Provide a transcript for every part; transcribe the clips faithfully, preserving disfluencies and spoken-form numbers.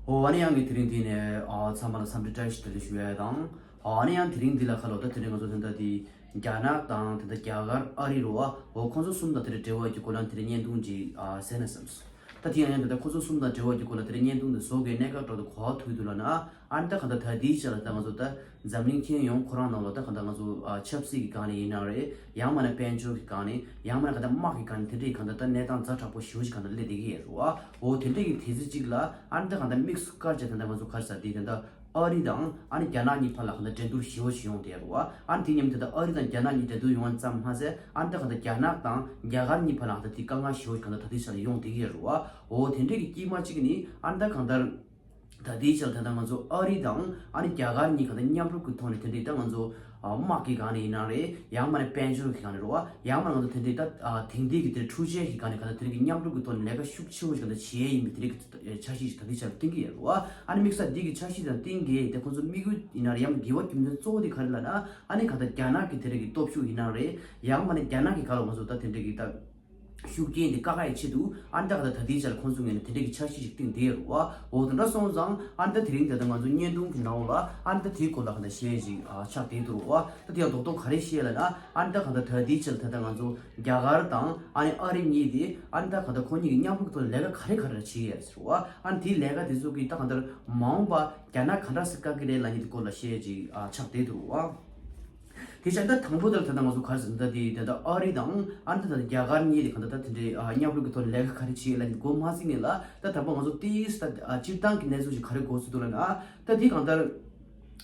ཨོ་ཨ་ནི་ཡང་གི་དེ་རིང་འདི་ནས་ཨ་ཚང་མ་ལ་འཚམས་འདྲི་བཀྲ་ཤིས་བདེ་ལེགས་ཞུ་ཡ་དང་། ཨོ་ཨ་ནི་ཡང་དེ་རིང་འདི་ལ་ཁ་ལོ་ད་དེ་རིང་ང་ཚོ་ད་ལྟ་དེ་རྒྱ་ནག་དང་ད་ལྟ་རྒྱ་གར་ཨ་རི་རུ་ཨ་ཨོ་ཁོང་ཚོ་གསུམ་དང་དེ་རིང་འབྲེལ་བ་གི་སྐོར་ལ་དེ་རིང་བརྙན་ཐུང་ཅིག་ཨ་གསན་ན་བསམས་སོང་། ད་དེ་ཡང་ཡང་ད་ལྟ་ཁོང་ཚོ་གསུམ་དང་འབྲེལ་བ་གི་སྐོར་ལ་དེ་རིང་བརྙན་ཐུང་དེ་བཟོ་དགོས་གནད་འགག་འདྲ་བོ་དེ་གོ་བ་ཐུག་འདུག་ལབ་ན། ཨ་ནི་ད་གང་ལྟར་ད་ལྟའི་ཆ་ལ་ད་ང་ཚོ་ད་འཛམ་གླིང་ཁྱོན་ཡོངས་ཁོ་རང་ནང་ལ་ད་གང་ལྟར་ང་ཚོ་ཨ་ཆབ་སྲིད་ཀྱི་སྒང་ནས་ཡིན་ན་རེད། ཡང་མིན་ན་དཔལ་འབྱོར་གྱི་སྒང་ནས། ཡང་མིན་ན་གང་ལྟར་དམག་གི་སྒང་ནས་དེ་འདྲའི་གང་ལྟར་ད་གནས་སྟངས་ཛ་དྲག་པོ་ཞེ་པོ་ཞིག་གང་ལྟར་སླེབས་བསྡད་ཀྱི་ཡོད་རེད་བ། འོ་དེ་འདྲའི་གི་དུས་ཚོད་ཅིག་ལ་ཨ་ནི་ད་གང་ལྟར་དམིགས་སུ་བཀར་བྱས་ད་ལྟ་ང་ཚོ་ག་རེ་ཟེར་དེ་ད་ལྟ་ཨ་རི་དང་ཨ་ནི་རྒྱ་ནག་གཉིས་བར་ལ་གང་ལྟར་འགྲན་བསྡུར་ཞེ་པོ་ཞིག་ཡོང་བསྡད་ཡོད་རེད་བ། ཨ་ནི་དེ་མཉམ་དུ་ད་ལྟ་ཨ་རི་དང་རྒྱ་ནག་གཉིས་འགྲན་བསྡུར་ཡོང་བ་ཙམ་མ་ཟད། ཨ་ནི་ད་གང་ལྟར་རྒྱ་ནག་དང་རྒྱ་གར་གཉིས་བར་ལ་གང་ལྟར་དེ་དཀའ་ངལ་ཞེ་པོ་ཞིག་གང་ལྟར་ད་ལྟའི་ཆ་ལ་ཡོང་བསྡད་ཀྱི་ཡོད་རེད་བ། འོ་དེ་འདྲའི་གི་དཀྱིལ་མ་གཅིག་ནི་ཨ་ནི་ད་གང་ལྟར། ད་ལྟའི་ཆར་ད་ལྟ་ང་ཚོ་ཨ་རི་དང་ཨ་ནི་རྒྱ་གར་གཉིས་གང་ལྟར་མཉམ་རུབ་ཀྱི་ཐོག་ནས་དེ་འདྲའི་ད་ང་ཚོ་ཨ་དམག་གི་སྒང་ནས་ཡིན་ན་རེད། ཡང་མིན་ན་དཔལ་འབྱོར་གྱི་སྒང་ནས་རེད་བ། ཡང་མིན་ན་ང་ཚོ་དེ་འདྲའི་ད་ཨ་དེང་དུས་ཀྱི་དེ་འཕྲུལ་ཆས་ཀྱི་སྒང་ནས་གང་ལྟར་དེ་འདྲའི་གི་མཉམ་རུབ་ཀྱི་ཐོག་ནས་ལས་ཀ་ཤུགས་ཆེ་བོ་ཞིག་གང་ལྟར་བྱེད་ཡས་ཡིན་པའི་དེ་འདྲའི་གི་འཆར་གཞི་ཞིག་ད་ལྟའི་ཆར་བཏིང་གི་ཡོད་རེད་བ། ཨ་ནི་དམིགས་བསལ་འདི་གི་འཆར་གཞི་དང་བསྟུན་གྱི་དེ་ཁོང་ཚོ་དམིགས་ཡུལ་ཡིན་ན་རེད། ཡང་དགེ་བ་རྒྱུ་མཚན་གཙོ་བོ་དེ་ག་རེ་ལབ་ན། ཨ་ནི་གང་ལྟར་རྒྱ་ནག་གི་དེ་འདྲའི་གི་སྟོབས་ཤུགས་ཡིན་ན་རེད། ཡང་མིན་ན་རྒྱ་ནག་གི་སྒང་ལ་ང་ཚོ་ད་དེ་འདྲའི་གི་ད། ཤུགས་རྐྱེན་དེ་བཀག་ཡའི་ཆེད་དུ་ཨ་ནི་ད་ག་ད་ད་ལྟའི་ཆར་ཁོང་ཚོ་ངོས་ནས་དེ་འདྲའི་གི་འཆར་གཞི་ཞིག་བཏིང་བསྡད་ཡོད་རེད་བ། འོ་དེ་འདྲ་སོང་ཙང་ཨ་ནི་ད་དེ་རིང་དེ་ད་ང་ཚོ་བརྙན་ཐུང་གི་ནང་ལ་ཨ་ནི་ད་དེའི་སྐོར་ལ་ག་ད་བཤད་ཅིག་ཨ་ཆགས་བསྡད་འདུག་རེད་བ། ད་དེ་ཡང་རྡོག་རྡོག་ག་རེ་བཤད་ལབ་ན། ཨ་ནི་ད་ག་ད་ད་ལྟའི་ཆར་ད་ད་ང་ཚོ་རྒྱ་གར་དང་ཨ་ནི་ཨ་རི་གཉིས་དེ་ཨ་ནི་ད་ག་ད་ཁོ་གཉིས་ཀྱི་མཉམ་རུབ་ཐོག་ལས་ཀ་ག་རེ་ག་རེ་བྱེད་ཡས་ཟེར་བ། ཨ་ནི་དེའི་ལས་ཀ་དེ་ཚོ་གི་ད་ག་ད་མ་འོངས་པ་རྒྱ་ནག་ག་འདྲ་སེ་བཀག་གི་རེད་ལབ་མཁན་དེ་སྐོར་ལ་བཤད་ཅིག་ཨ་ཆགས་བསྡད་འདུག་རེད་བ། དེ་བྱས་ད་དང་པོ་དེར་ད་ལྟ་ང་ཚོ་ག་རེ་ཟེར་ན། ད་དེ་ད་ལྟ་ཨ་རི་དང་ཨ་ནི་ད་ལྟ་རྒྱ་གར་གཉིས་ལ་གང་ལྟར་ད་དེ་འདྲའི་ཨ་མཉམ་རུབ་ཀྱི་ཐོག་ནས་ལས་ཀ་ག་རེ་བྱེད་ལབ་ནས་འགོ་མ་བཙུགས་ནས་ལ། ད་དང་པོ་ང་ཚོ་ཏིས་ད་ཨ་སྤྱིར་བཏང་གི་གནས་ཚུལ་ཞིག་ག་རེ་འགོ་ཚུགས་འདུག་ལབ་ན། ད་དེ་གང་ལྟར་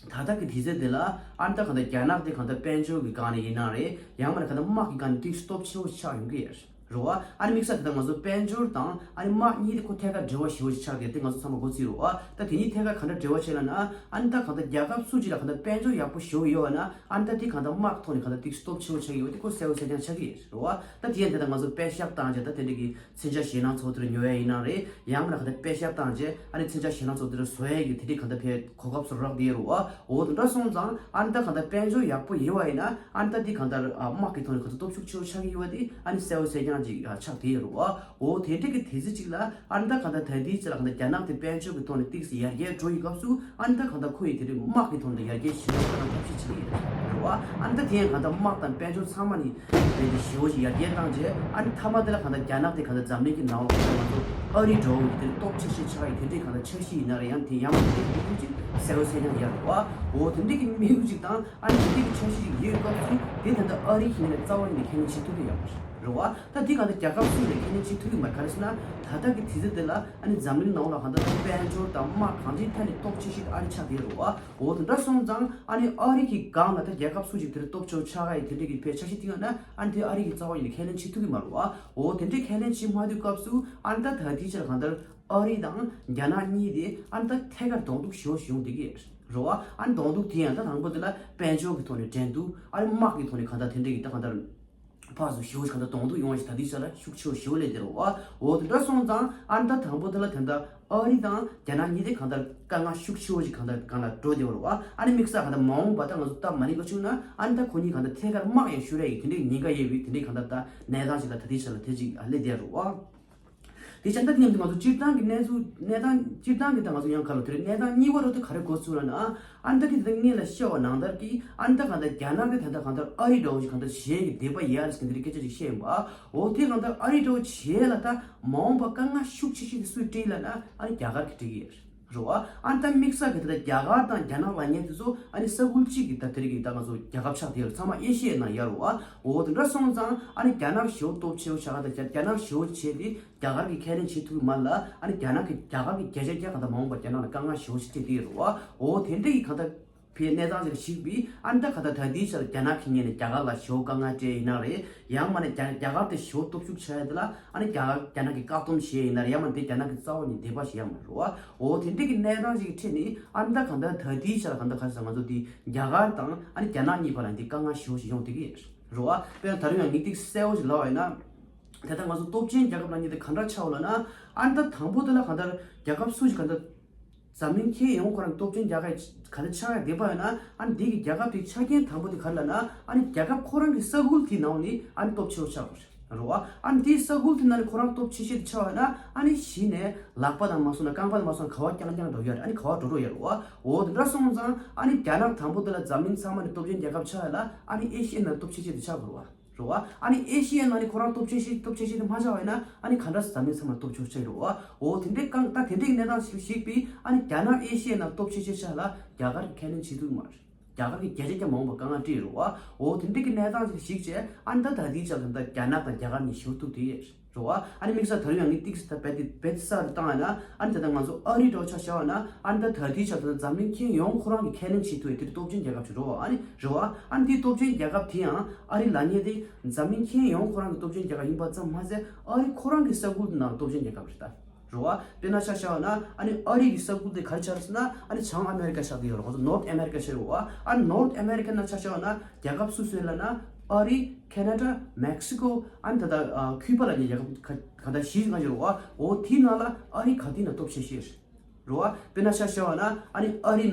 ད་ལྟ་གི་དུས་ཚོད་དེ་ལ་ཨ་ནི་ད་གང་ལྟར་རྒྱ་ནག་དེ་གང་ལྟར་དཔལ་འབྱོར་གྱི་སྒང་ནས་ཡིན་ན་རེད། ཡང་མིན་ན་གང་ལྟར་དམག་གི་སྒང་ནས་ཏིས་སྟོབས་ཆེ་བོ་ཞིག་ཆགས་ཡོང་གི་ཡོད་རེད་བ། ཨ་ནི་དམིགས་བསལ་དེ་ལྟར་ང་ཚོ་དཔལ་འབྱོར་དང་ཨ་ནི་དམག་གཉིས་དེ་ཁོ་ཐད་ཀར་འབྲེལ་བ་ཞེ་པོ་ཞིག་ཆགས་ཀྱི་དེ་ང་ཚོ་ཚང་མ་མགོ་ཚོས་རེད་བ། ད་དེ་གཉིས་ཐད་ཀར་ག་འདྲ་འབྲེལ་བ་བྱས་ལབ་ན། ཨ་ནི་ད་གང་ལྟར་རྒྱལ་ཁབ་སུ་གཅིག་ལ་གང་ལྟར་དཔལ་འབྱོར་ཡག་པོ་ཞེ་པོ་ཡོད་པ་ན། ཨ་ནི་ད་དེ་གང་ལྟར་དམག་ཐོག་ནས་གང་ལྟར་ཏིག་སྟོབས་ཆེ་བོ་ཆགས་ཀྱི་ཡོད་དེ་ཁོ་གསལ་པོ་གསལ་རྐྱང་ཆགས་ཀྱི་ཡོད་རེད་བ། ད་དེ་ཡང་དེ་ལྟར་ང་ཚོ་དཔེ་ཤག་བཏང་བྱས་ད་དེ་འདྲ་གི་མཚོན་ཆ་ཞེད་སྣང་ཚོགས་དེར་ཉོ་ཡ་ཡིན་ན་རེད། ཡང་མིན་ན་གང་ལྟར་དཔེ་ཤག་བཏང་བྱས་ཨ་ནི་མཚོན་ཆ་ཞེད་སྣང་ཚོགས་དེར་བཟོ་ཡ་གི་དེ་འདྲའི་གང་ལྟར་ཕའི་གོ་སྐབས་སུ་རག་བསྡད་ཡོད་རེད་བ། འོ་དེ་འདྲ་སོང་ཙང་ཨ་ནི་ད་གང་ལྟར་དཔལ་འབྱོར་ཡག་པོ་ཡོད་པ་ཡིན་ན། ཨ་ནི་ད་དེ་གང་ལྟར་ཨ་དམག་གི་ཐོག་ནས་གང་ལྟར་སྟོབས་ཤུགས་ཆེ་བོ་ཆགས་ཀྱི་ཡོད་པ་དེ་ཨ་ནི་གསལ་པོ་གསལ་རྐྱང་ཅིག་ཨ་ཆགས་བསྡད་ཡོད་རེད་བ། འོ་དེ་འདྲ་གི་དུས་ཚོད་ཅིག་ལ་ཨ་ནི་ད་གང་ལྟར་ད་ལྟའི་ཆ་ལ་གང་ལྟར་རྒྱ་ནག་དེ་དཔལ་འབྱོར་གྱི་ཐོག་ནས་ཏིག་ཙམ་ཡར་རྒྱས་འགྲོ་ཡི་སྐབས་སུ། ཨ་ནི་ད་གང་ལྟར་ཁོ་ཡི་དེ་རིང་དམག་གི་ཐོག་ནས་ཡར་རྒྱས་ཞེ་དྲག་གཏོང་ཐབས་ཤེས་བྱེད་ཀྱི་ཡོད་རེད་བ། ཨ་ནི་ད་དེ་ཡང་གང་ལྟར་དམག་དང་དཔལ་འབྱོར་ཚང་མ་ནི་རེད་དེ་ཞེ་པོ་ཞིག་ཡར་རྒྱས་བཏང་རྗེས། ཨ་ནི་མཐའ་མ་དེ་ལ་གང་ལྟར་རྒྱ་ནག་དེ་གང་ལྟར་འཛམ་གླིང་གི་ནང་ལ་གང་ལྟར་ང་ཚོ་ཨ་རི་འདྲ་བོ་ཡི་དེ་རིང་སྟོབས་ཆེ་ཤོས་ཆགས་ཡི་དེ་འདྲའི་གང་ལྟར་འཆར་གཞི་ཡིན་ན་རེད། ཡང་དེ་ཡང་མ་དེ་དམིགས་ཡུལ་ཅིག་གསལ་པོ་གསལ་རྐྱང་ཡོད་རེད་བ། འོ་དེ་འདྲའི་གི་དམིགས་ཡུལ་ཅིག་དང་། ཨ་ནི་དེ་འདྲའི་གི་འཆར་གཞི་ཅིག་ཡོད་སྐབས་སུ་དེ་ད་ལྟ་ཨ་རི་ཞིག་ནས་རྩ་བ་ཉིད་ནས་ཁས་ལེན་བྱེད་ཐུབ་ཀྱི་ཡོད་མ་རེད་བ། ད་དེ་གང་ལྟར་རྒྱལ་ཁབ་སུ་ནས་ཁས་ལེན་བྱེད་ཐུབ་ཀྱི་མ་རེད། ག་རེ་ཟེར་ན་ད་ལྟ་གི་དུས་ཚོད་དེ་ལ་ཨ་ནི་འཛམ་གླིང་ནང་ལ་གང་ལྟར་དཔལ་འབྱོར་དང་དམག་གང་ཅིའི་ཐད་ནས་སྟོབས་ཆེ་ཤོས་དེ་ཨ་རི་ཆགས་བསྡད་ཡོད་རེད་བ། འོ་དེ་འདྲ་སོང་ཙང་ཨ་ནི་ཨ་རི་གི་སྒང་ལ་ད་རྒྱལ་ཁབ་སུ་ཞིག་དེར་སྟོབས་ཆེ་བོ་ཆགས་ཡ་ཡི་དེ་འདྲའི་གི་ཕའི་འཆར་གཞི་བཏིང་ཡོད་ན། ཨ་ནི་དེ་ཨ་རི་གིས་རྩ་བ་ཉིད་ནས་ཁས་ལེན་བྱེད་ཐུབ་ཀྱི་མ་རེད་བ། འོ་དེ་འདྲའི་ཁས་ལེན་བྱེད་མ་ཐུབ་སྐབས་སུ་ཨ་ནི་ད་ད་ལྟའི་ཆར་གང་ལྟར་ཨ་རི་དང་རྒྱ་ནག་གཉིས་དེ་ཨ་ནི་ད་ཐད་ཀར་གདོང་ཐུག་ཞེ་པོ་ཞིག་ཡོང་བསྡད་ཀྱི་རེད་བ། ཨ་ནི་གདོང་ཐུག་དེ་ཡང་ད་དང་པོ་དེ་ལ་དཔལ་འབྱོར་གྱི་ཐོག་ནས་འགྲན་བསྡུར། ཨ་ནི་དམག་གི་ཐོག་ནས་གང་ལྟར་དེ་འདྲའི་གི་ད་གང་ལྟར་ཕར་ཚུར་ཞེ་པོ་ཞིག་གང་ལྟར་གདོང་ཐུག་ཡོང་བ་ཞིག་ད་ལྟའི་ཆར་ལ་ཤུགས་ཆེ་བོ་ཞེ་པོ་སླེབས་བསྡད་རེད་བ། འོ་དེ་འདྲ་སོང་ཙང་ཨ་ནི་ད་དང་པོ་དེ་ལ་དེ་འདྲ་ཨ་རི་དང་རྒྱ་ནག་གཉིས་དེ་གང་ལྟར་དཀའ་ངལ་ཤུགས་ཆེ་བོ་ཞིག་གང་ལྟར་སྒང་ལ་འགྲོ་བསྡད་པ་རེད་བ། ཨ་ནི་དམིགས་བསལ་གང་ལྟར་མ་འོངས་པ་ད་ང་ཚོ་སྟབས་མ་ལེགས་པ་བྱུང་ན། ཨ་ནི་ད་ཁོ་གཉིས་གང་ལྟར་ཐད་ཀར་དམག་ཡང་ཤོར་ཡ་ཡི་དེ་འདྲའི་ཉེན་ཁ་ཡོད་པའི་དེ་འདྲའི་གང་ལྟར་ད་གནས་སྟངས་ཤིག་ལ་ད་ལྟའི་ཆར་ལ་དེ་ཅིག་སླེབས་བསྡད་རེད་བ། དེ་བྱས་ད་དེ་མཉམ་དུ་ང་ཚོ་སྤྱིར་བཏང་གི་གནས་ཚུལ་གནས་སྟངས་སྤྱིར་བཏང་གི་ད་ང་ཚོ་ཡང་ག་ལ་དེ་རིང་གནས་སྟངས་གཉིས་པ་རུ་དེ་ག་རེ་འགོ་ཚུགས་ལབ་ན། ཨ་ནི་ད་དེ་ད་སྔོན་ལ་བཤད་པ་ནང་ལྟར་གྱི་ཨ་ནི་ད་གང་ལྟར་རྒྱ་ནག་གི་ད་ལྟ་གང་ལྟར་ཨ་རི་འདྲ་བོ་ཞིག་གང་ལྟར་གཞན་གྱི་དད་པ་ཡར་ཟིན་དེ་རིང་སྐད་ཆ་ཞིག་བཤད་ཡིན་པ། འོ་དེ་གང་ལྟར་ཨ་རི་འདྲ་བོ་བྱས་ལ་ད་མ་འོངས་པ་དཀའ་ངལ་ཤུགས་ཆེ་ཤོས་དེ་སུས་སྤྲད་ལབ་ན། ཨ་ནི་རྒྱ་གར་གྱིས་སྤྲད་ཀྱི་ཡོད་རེད་བ། ཨ་ནི་ད་དམིགས་བསལ་གྱི་ད་ལྟ་རྒྱ་གར་དང་རྒྱ་ནག་ལབ་མཁན་དེ་ཚོ་ཨ་ནི་ས་ཁུལ་གཅིག་གི་ད་དེ་རིང་གི་ད་ང་ཚོ་རྒྱལ་ཁབ་ཆགས་བསྡད་ཡོད་རེད། ཚང་མ་ཨེ་ཤི་ཡའི་ནང་ཡོད་རེད་བ། འོ་དེ་འདྲ་སོང་ཙང་ཨ་ནི་རྒྱ་ནག་ཞེ་པོ་སྟོབས་ཆེ་བོ་ཆགས་ད་རྒྱ་རྒྱ་ནག་ཞེ་པོ་བྱས་ཏེ་རྒྱ་གར་གྱིས་ཁས་ལེན་བྱེད་ཐུབ་ཀྱི་མ་རེད་ལ། ཨ་ནི་རྒྱ་ནག་གི་རྒྱ་གར་གྱི་རྒྱལ་ཁབ་ཀྱང་གང་ལྟར་མ་འོངས་པར་རྒྱ་ནག་ལ་དཀའ་ངལ་ཞེ་པོ་ཞིག་སྤྲད་བསྡད་ཡོད་རེད་བ། འོ་དེ་འདྲ་ཡི་གང་ལྟར་ཕའི་གནས་སྟངས་ཅིག་ལ་གཞིགས་པའི་ཨ་ནི་ད་གང་ལྟར་ད་ལྟའི་ཆར་རྒྱ་ནག་གི་ངོས་ནས་རྒྱ་གར་ལ་ཞེ་པོ་དཀའ་ངལ་སྤྲད་ཡིན་ན་རེད། ཡང་མིན་ན་རྒྱ་རྒྱ་གར་དེ་ཞེ་པོ་སྟོབས་ཤུགས་ཆགས་ཡ་དེ་ལ་ཨ་ནི་རྒྱ་གར་རྒྱ་ནག་གིས་བཀག་སྡོམ་བྱས་ཡིན་ན་རེད། ཡང་མིན་ན་དེ་རྒྱ་ནག་གི་རྩ་བ་ནས་འདོད་པ་ཞིག་ཡང་མ་རེད་བ། འོ་དེ་འདྲ་གི་གནས་སྟངས་ཅིག་གི་ཁྲོད་ནས་ཨ་ནི་ད་གང་ལྟར་ད་ལྟའི་ཆར་གང་ལྟར་ག་རེ་ཟེར་ང་ཚོ་དེ་རྒྱ་གར་དང་ཨ་ནི་རྒྱ་ནག་གཉིས་བར་ལ་འདི་དཀའ་ངལ་ཞེ་པོ་ཞིག་ཡོང་བསྡད་ཀྱི་རེད་བ། དཔེར་ན་ད་རུང་ཡང་ངས་ཏིག་གསལ་པོ་ཞིག་ལབ་པ་ཡིན་ན། དེ་ལྟར་ང་ཚོ་སྟོབས་ཆེན་རྒྱལ་ཁབ་རྣམ་གཉིས་དེ་ག་འདྲ་ཆགས་ཡོད་ལབ་ན། ཨ་ནི་ད་དང་པོ་དེ་ལ་གང་ལྟར་རྒྱལ་ཁབ་སུ་ཞིག་གང་ལྟར་འཛམ་གླིང་ཁྱོན་ཡོངས་ཁོ་རང་སྟོབས་ཆེན་རྒྱལ་ཁབ་ག་ཚོད་ཆགས་ཡ་བསྡད་པ་ཡོད་ན། ཨ་ནི་འདི་གི་རྒྱལ་ཁབ་དེ་ཆ་རྐྱེན་དང་པོ་དེ་ག་རེ་ལབ་ན། ཨ་ནི་རྒྱལ་ཁབ་ཁོ་རང་གི་ས་ཁུལ་དེའི་ནང་ནས་ཨ་ནི་སྟོབས་ཆེ་བོ་ཆགས་པ་རེད། རེད་བ། ཨ་ནི་དེའི་ས་ཁུལ་དེ་ནང་ནས་ཁོ་རང་སྟོབས་ཆེ་ཤོས་དེ་ཆགས་པ་ན་ཨ་ནི་གཞི་ནས་ལག་པ་དང་མ་སོང་ན་རྐང་པ་དང་མ་སོང་ན་ག་བ་རྐྱང་རྐྱང་འགྲོ་ཡོད་རེད། ཨ་ནི་ག་བ་འགྲོ་འགྲོ་ཡོད་རེད་བ། འོ་དེ་འདྲ་སོང་ཙང་ཨ་ནི་རྒྱ་ནག་དང་པོ་དེ་ལ་འཛམ་གླིང་ཚང་མ་ནས་སྟོབས་ཆེན་རྒྱལ་ཁབ་ཆགས་ཡ་ལ་ཨ་ནི་ཨེ་ཤི་ཡའི་ནང་སྟོབས་ཆེ་ཤོས་དེ་ཆགས་དགོས་རེད་བ། རེད་བ། ཨ་ནི་ཨེ་ཤི་ཡའི་ནང་ནས་ཁོ་རང་སྟོབས་ཆེ་ཤོས་སྟོབས་ཆེ་ཤོས་དེ་མ་ཆགས་པ་ཡིན་ན་ཨ་ནི་ག་འདྲ་འཛམ་གླིང་ཚང་མ་སྟོབས་ཆེ་ཤོས་ཆགས་ཀྱི་རེད་བ། འོ་དེ་འདྲའི་རྐང་ད་དེ་འདྲའི་གནས་སྟངས་ཤིག་ལ་གཞིགས་པས་ཨ་ནི་རྒྱ་ནག་ཨེ་ཤི་ཡའི་ནང་སྟོབས་ཆེ་ཤོས་ཆགས་ལ་རྒྱ་གར་གྱིས་ཁས་ལེན་བྱེད་ཐུབ་ཀྱི་མ་རེད། རྒྱ་གར་གྱིས་བརྒྱ་ཆ་བརྒྱ་མ་འོངས་པ་དཀའ་ངལ་འཕྲད་ཡོད་རེད་བ། འོ་དེ་འདྲའི་གི་གནས་སྟངས་ཤིག་ལ་གཞིགས་བྱས་ཨ་ནི་ད་ད་ལྟའི་ཆར་ད་ལྟ་རྒྱ་ནག་དང་རྒྱ་གར་གཉིས་ཞེ་པོ་ཐུག་བསྡད་ཡོད་རེད་བ། ཨ་ནི་དམིགས་བསལ་ད་རུང་ཡང་ངས་ཏིག་ཙམ་ད་རྦད་དེ་རྦད་དེ་གསལ་རུ་བཏང་ཡ་ན་ཨ་ནི་ད་ལྟ་ང་ཚོ་ཨ་རི་འདྲ་བོ་ཆ་བཞག་པ་ན་ཨ་ནི་ད་ད་ལྟའི་ཆར་ད་ལྟ་འཛམ་གླིང་ཁྱོན་ཡོངས་ཁོ་རང་གིས་ཁས་ལེན་བྱེད་ཐུབ་ཡ་དེ་སྟོབས་ཆེན་རྒྱལ་ཁབ་ཅིག་རེད་བ། ཨ་ནི་རེད་བ། ཨ་ནི་དེའི་སྟོབས་ཆེན་རྒྱལ་ཁབ་དེ་ཡང་ཨ་རི་ལབ་མཁན་དེ་འཛམ་གླིང་ཁྱོན་ཡོངས་ཁོ་རང་གི་སྟོབས་ཆེན་རྒྱལ་ཁབ་ཡིན་པ་ཙམ་མ་ཟད་ཨ་རི་ཁོ་རང་གི་ས་ཁུལ་དེ་ནང་སྟོབས་ཆེན་རྒྱལ་ཁབ་རེད་ད། རེད་བ། དཔེར་ན་ཆ་བཞག་པ་ན་ཨ་ནི་ཨ་རི་གི་ས་ཁུལ་དེ་ག་རེ་ཆགས་ཟེར་ན་ཨ་ནི་བྱང་ཨ་མེ་རི་ཀ་ཆགས་ཀྱི་ཡོད་རེད། ང་ཚོ་ནོར་ཐ་ཨ་མེ་རི་ཀ་ཟེར་རེད་བ། ཨ་ནི་ནོར་ཐ་ཨ་མེ་རི་ཀ་ནང་ཆ་བཞག་པ་ན་རྒྱལ་ཁབ་སུ་སུ་ཡོད་ལབ་ན་ཨ་རི། ཁེ་ན་ཌ། མེག་སི་ཀོ། ཨ་ནི་ད་ལྟ་ཨ་ཁུ་པ་ལབ་མཁན་རྒྱལ་ཁབ་ག་ག་ད་བཞི་ལྔ་ཡོད་རེད་བ། འོ་དེའི་ནང་ལ་ཨ་རི་ག་དེ་ན་སྟོབས་ཆེ་ཤོས་རེད་བ། དཔེར་ན་ཆ་བཞག་པ་ན་ཨ་ནི་ཨ་རི་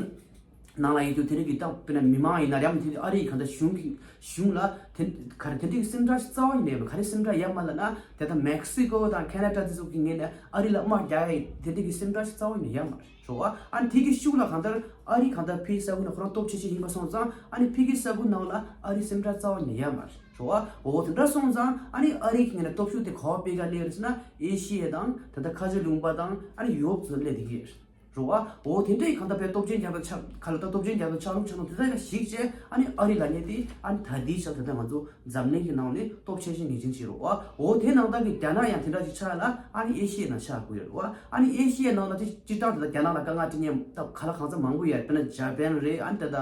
ནང་ལ་ཡོད་དུས་དེ་རིང་གི་ད་དཔེར་ན་མི་མང་ཡིན་ན་རེད། ཨ་ནི་ཨ་རི་ག་ད་གཞུང་གི་གཞུང་ལ་དེ་ག་རེ་དེ་འདྲའི་གི་སེམས་ཁྲལ་རྩ་བ་ཉིད་ནས་ཡོད་མ་རེད། ག་རེ་སེམས་ཁྲལ་ཡོད་མ་ལབ་ན་དེ་ད་མེག་སི་ཀོ་དང་ཁེ་ན་ཌ་དེ་ཚོ་གི་ངོས་ནས་ཨ་རི་ལ་དམག་རྒྱག་ཡ་དེ་འདྲའི་གི་སེམས་ཁྲལ་རྩ་བ་ཉིད་ནས་ཡོད་མ་རེད། རེད་བ། ཨ་ནི་དེ་གི་ཤུགས་ལ་གང་ལྟར་ཨ་རི་གང་ལྟར་ཕའི་ས་ཁུལ་ནང་ཁོ་རང་སྟོབས་ཆེ་ཤོས་ཡིན་པ་སོང་ཙང་ཨ་ནི་ཕ་གི་ས་ཁུལ་ནང་ལ་ཨ་རི་སེམས་ཁྲལ་རྩ་བ་ཉིད་ནས་ཡོད་མ་རེད། རེད་བ། འོ་དེ་འདྲ་སོང་ཙང་ཨ་ནི་ཨ་རི་གི་ངོས་ནས་སྟོབས་ཤུགས་དེ་ག་པར་སྤེལ་ག་སླེབས་རེད་ཟེར་ན་ཨེ་ཤི་ཡ་དང་ད་ལྟ་ཁ་ཆེ་ལུང་པ་དང་ཨ་ནི་ཡུ་རོབ་ཚོ་སླེབས་བསྡད་ཀྱི་ཡོད་རེད། རེད་བ། འོ་དེ་འདྲའི་གང་ལྟར་ཕའི་སྟོབས་ཆེན་རྒྱལ་ཁབ་ཆགས་ག་ལ་ད་སྟོབས་ཆེན་རྒྱལ་ཁབ་ཆགས་ལུགས་ཆགས་སྟངས་དེ་དག་ལ་གཞིགས་བྱས་ཨ་ནི་ཨ་རི་ལབ་མཁན་དེ་ཨ་ནི་ད་ལྟའི་ཆར་ད་ལྟ་ང་ཚོ་འཛམ་གླིང་གི་ནང་ནས་སྟོབས་ཆེ་ཤོས་ངེས་ཅན་ཞིག་རེད་བ། འོ་དེ་ནང་ལྟར་གྱི་རྒྱ་ནག་ཡང་དེ་འདྲ་ཞིག་ཆགས་ལ་ཨ་ནི་ཨེ་ཤི་ཡའི་ནང་ཆགས་དགོས་ཡོད་རེད་བ། ཨ་ནི་ཨེ་ཤི་ཡའི་ནང་ལ་དེ་སྤྱིར་བཏང་དེ་ལ་རྒྱ་ནག་ལ་དཀའ་ངལ་འཕྲད་མཁན་ད་ག་ལ་གང་འཚམ་མང་པོ་ཡོད། དཔེར་ན་ཇ་པན་རེད། ཨ་ནི་ད་ལྟ་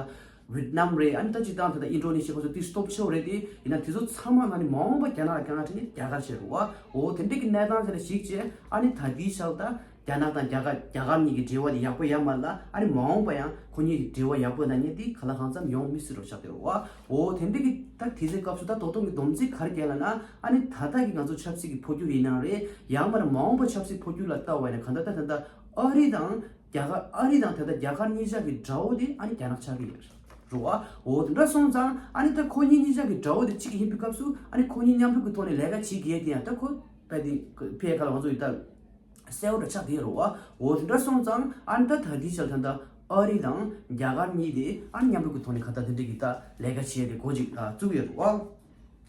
ཝི་ཏི་ནམ་རེད། ཨ་ནི་ད་སྤྱིར་བཏང་དེ་ལ་ཨིན་ཌོ་ནེ་ཤི་ཡ་ཁོ་ཚོ་དེ་སྟོབས་ཆེ་བོ་རེད། དེ་ཡིན་ན་དེ་ཚོ་ཚང་མ་ནང་ནས་མ་འོངས་པ་རྒྱ་ནག་ལ་དཀའ་ངལ་འཕྲད་མཁན་རྒྱ་གར་ཞིག་རེད་བ། འོ་དེ་འདྲ་གི་གནས་སྟངས་དེ་ལ་གཞིགས་བྱས་ཨ་ནི་ད་ལྟའི་ཆར་ད་རྒྱ་ནག་དང་རྒྱ་གར་རྒྱ་གར་གཉིས་ཀྱི་འབྲེལ་བ་དེ་ཡག་པོ་ཡོད་མ་རེད་ལ། ཨ་ནི་མ་འོངས་པ་ཡང་ཁོ་གཉིས་ཀྱི་འབྲེལ་བ་ཡག་པོ་ཡོང་མཁན་དེ་ག་ལ་གང་འཚམ་ཡོང་མི་སྲིད་རོགས་ཆགས་བསྡད་རེད་བ། འོ་དེ་འདྲ་གི་ད་དེ་ཚོའི་སྐབས་སུ་ད་ད་དུང་གི་སྡོམ་རྩིས་ག་རེ་བརྒྱབ་ལབ་ན་ཨ་ནི་ད་ལྟ་གི་ང་ཚོ་ཆབ་སྲིད་ཀྱི་འཕོ་འགྱུར་ཡིན་ན་རེད། ཡང་མིན་ན་མ་འོངས་པ་ཆབ་སྲིད་འཕོ་འགྱུར་ལ་ལྟ་བ་ཡིན་ན་གང་ལྟར་ད་ད་ལྟ་ཨ་རི་དང་རྒྱ་གར་ཨ་རི་དང་ད་ལྟ་རྒྱ་གར་གཉིས་ཆ་གི་དགྲ་བོ་དེ་ཨ་ནི་རྒྱ་ནག་ཆགས་ཀྱི་ཡོད་རེད་བ། འོ་དེ་འདྲ་སོང་ཙང་ཨ་ནི་ད་ཁོ་གཉིས་གཉིས་ཆ་གི་དགྲ་བོ་དེ་གཅིག་ཡིན་པའི་སྐབས་སུ་ཨ་ནི་ཁོ་གཉིས་མཉམ་རུབ་ཀྱི་ཐོག་ནས་ལས་ཀ་བྱེད་དགོས་དེ་ཡང་ད་ཁོ་ཕལ་དེ་ཕལ་ཁ་ལ་ང་ཚོ་ཡི་ད། གསལ་བོ་འདྲ་ཆགས་བསྡད་ཡོད་རེད་བ། འོ་དེ་འདྲ་སོང་ཙང་ཨ་ནི་ད་ད་ལྟའི་ཆར་ད་ལྟ་ཨ་རི་དང་རྒྱ་གར་གཉིས་དེ་ཨ་ནི་མཉམ་རུབ་ཀྱི་ཐོག་ནས་ག་ད་དེ་འདྲ་གི་ད་ལས་ཀ་བྱས་ཏེ་འགོ་ཅིག་ཨ་བཙུགས་ཡོད་རེད་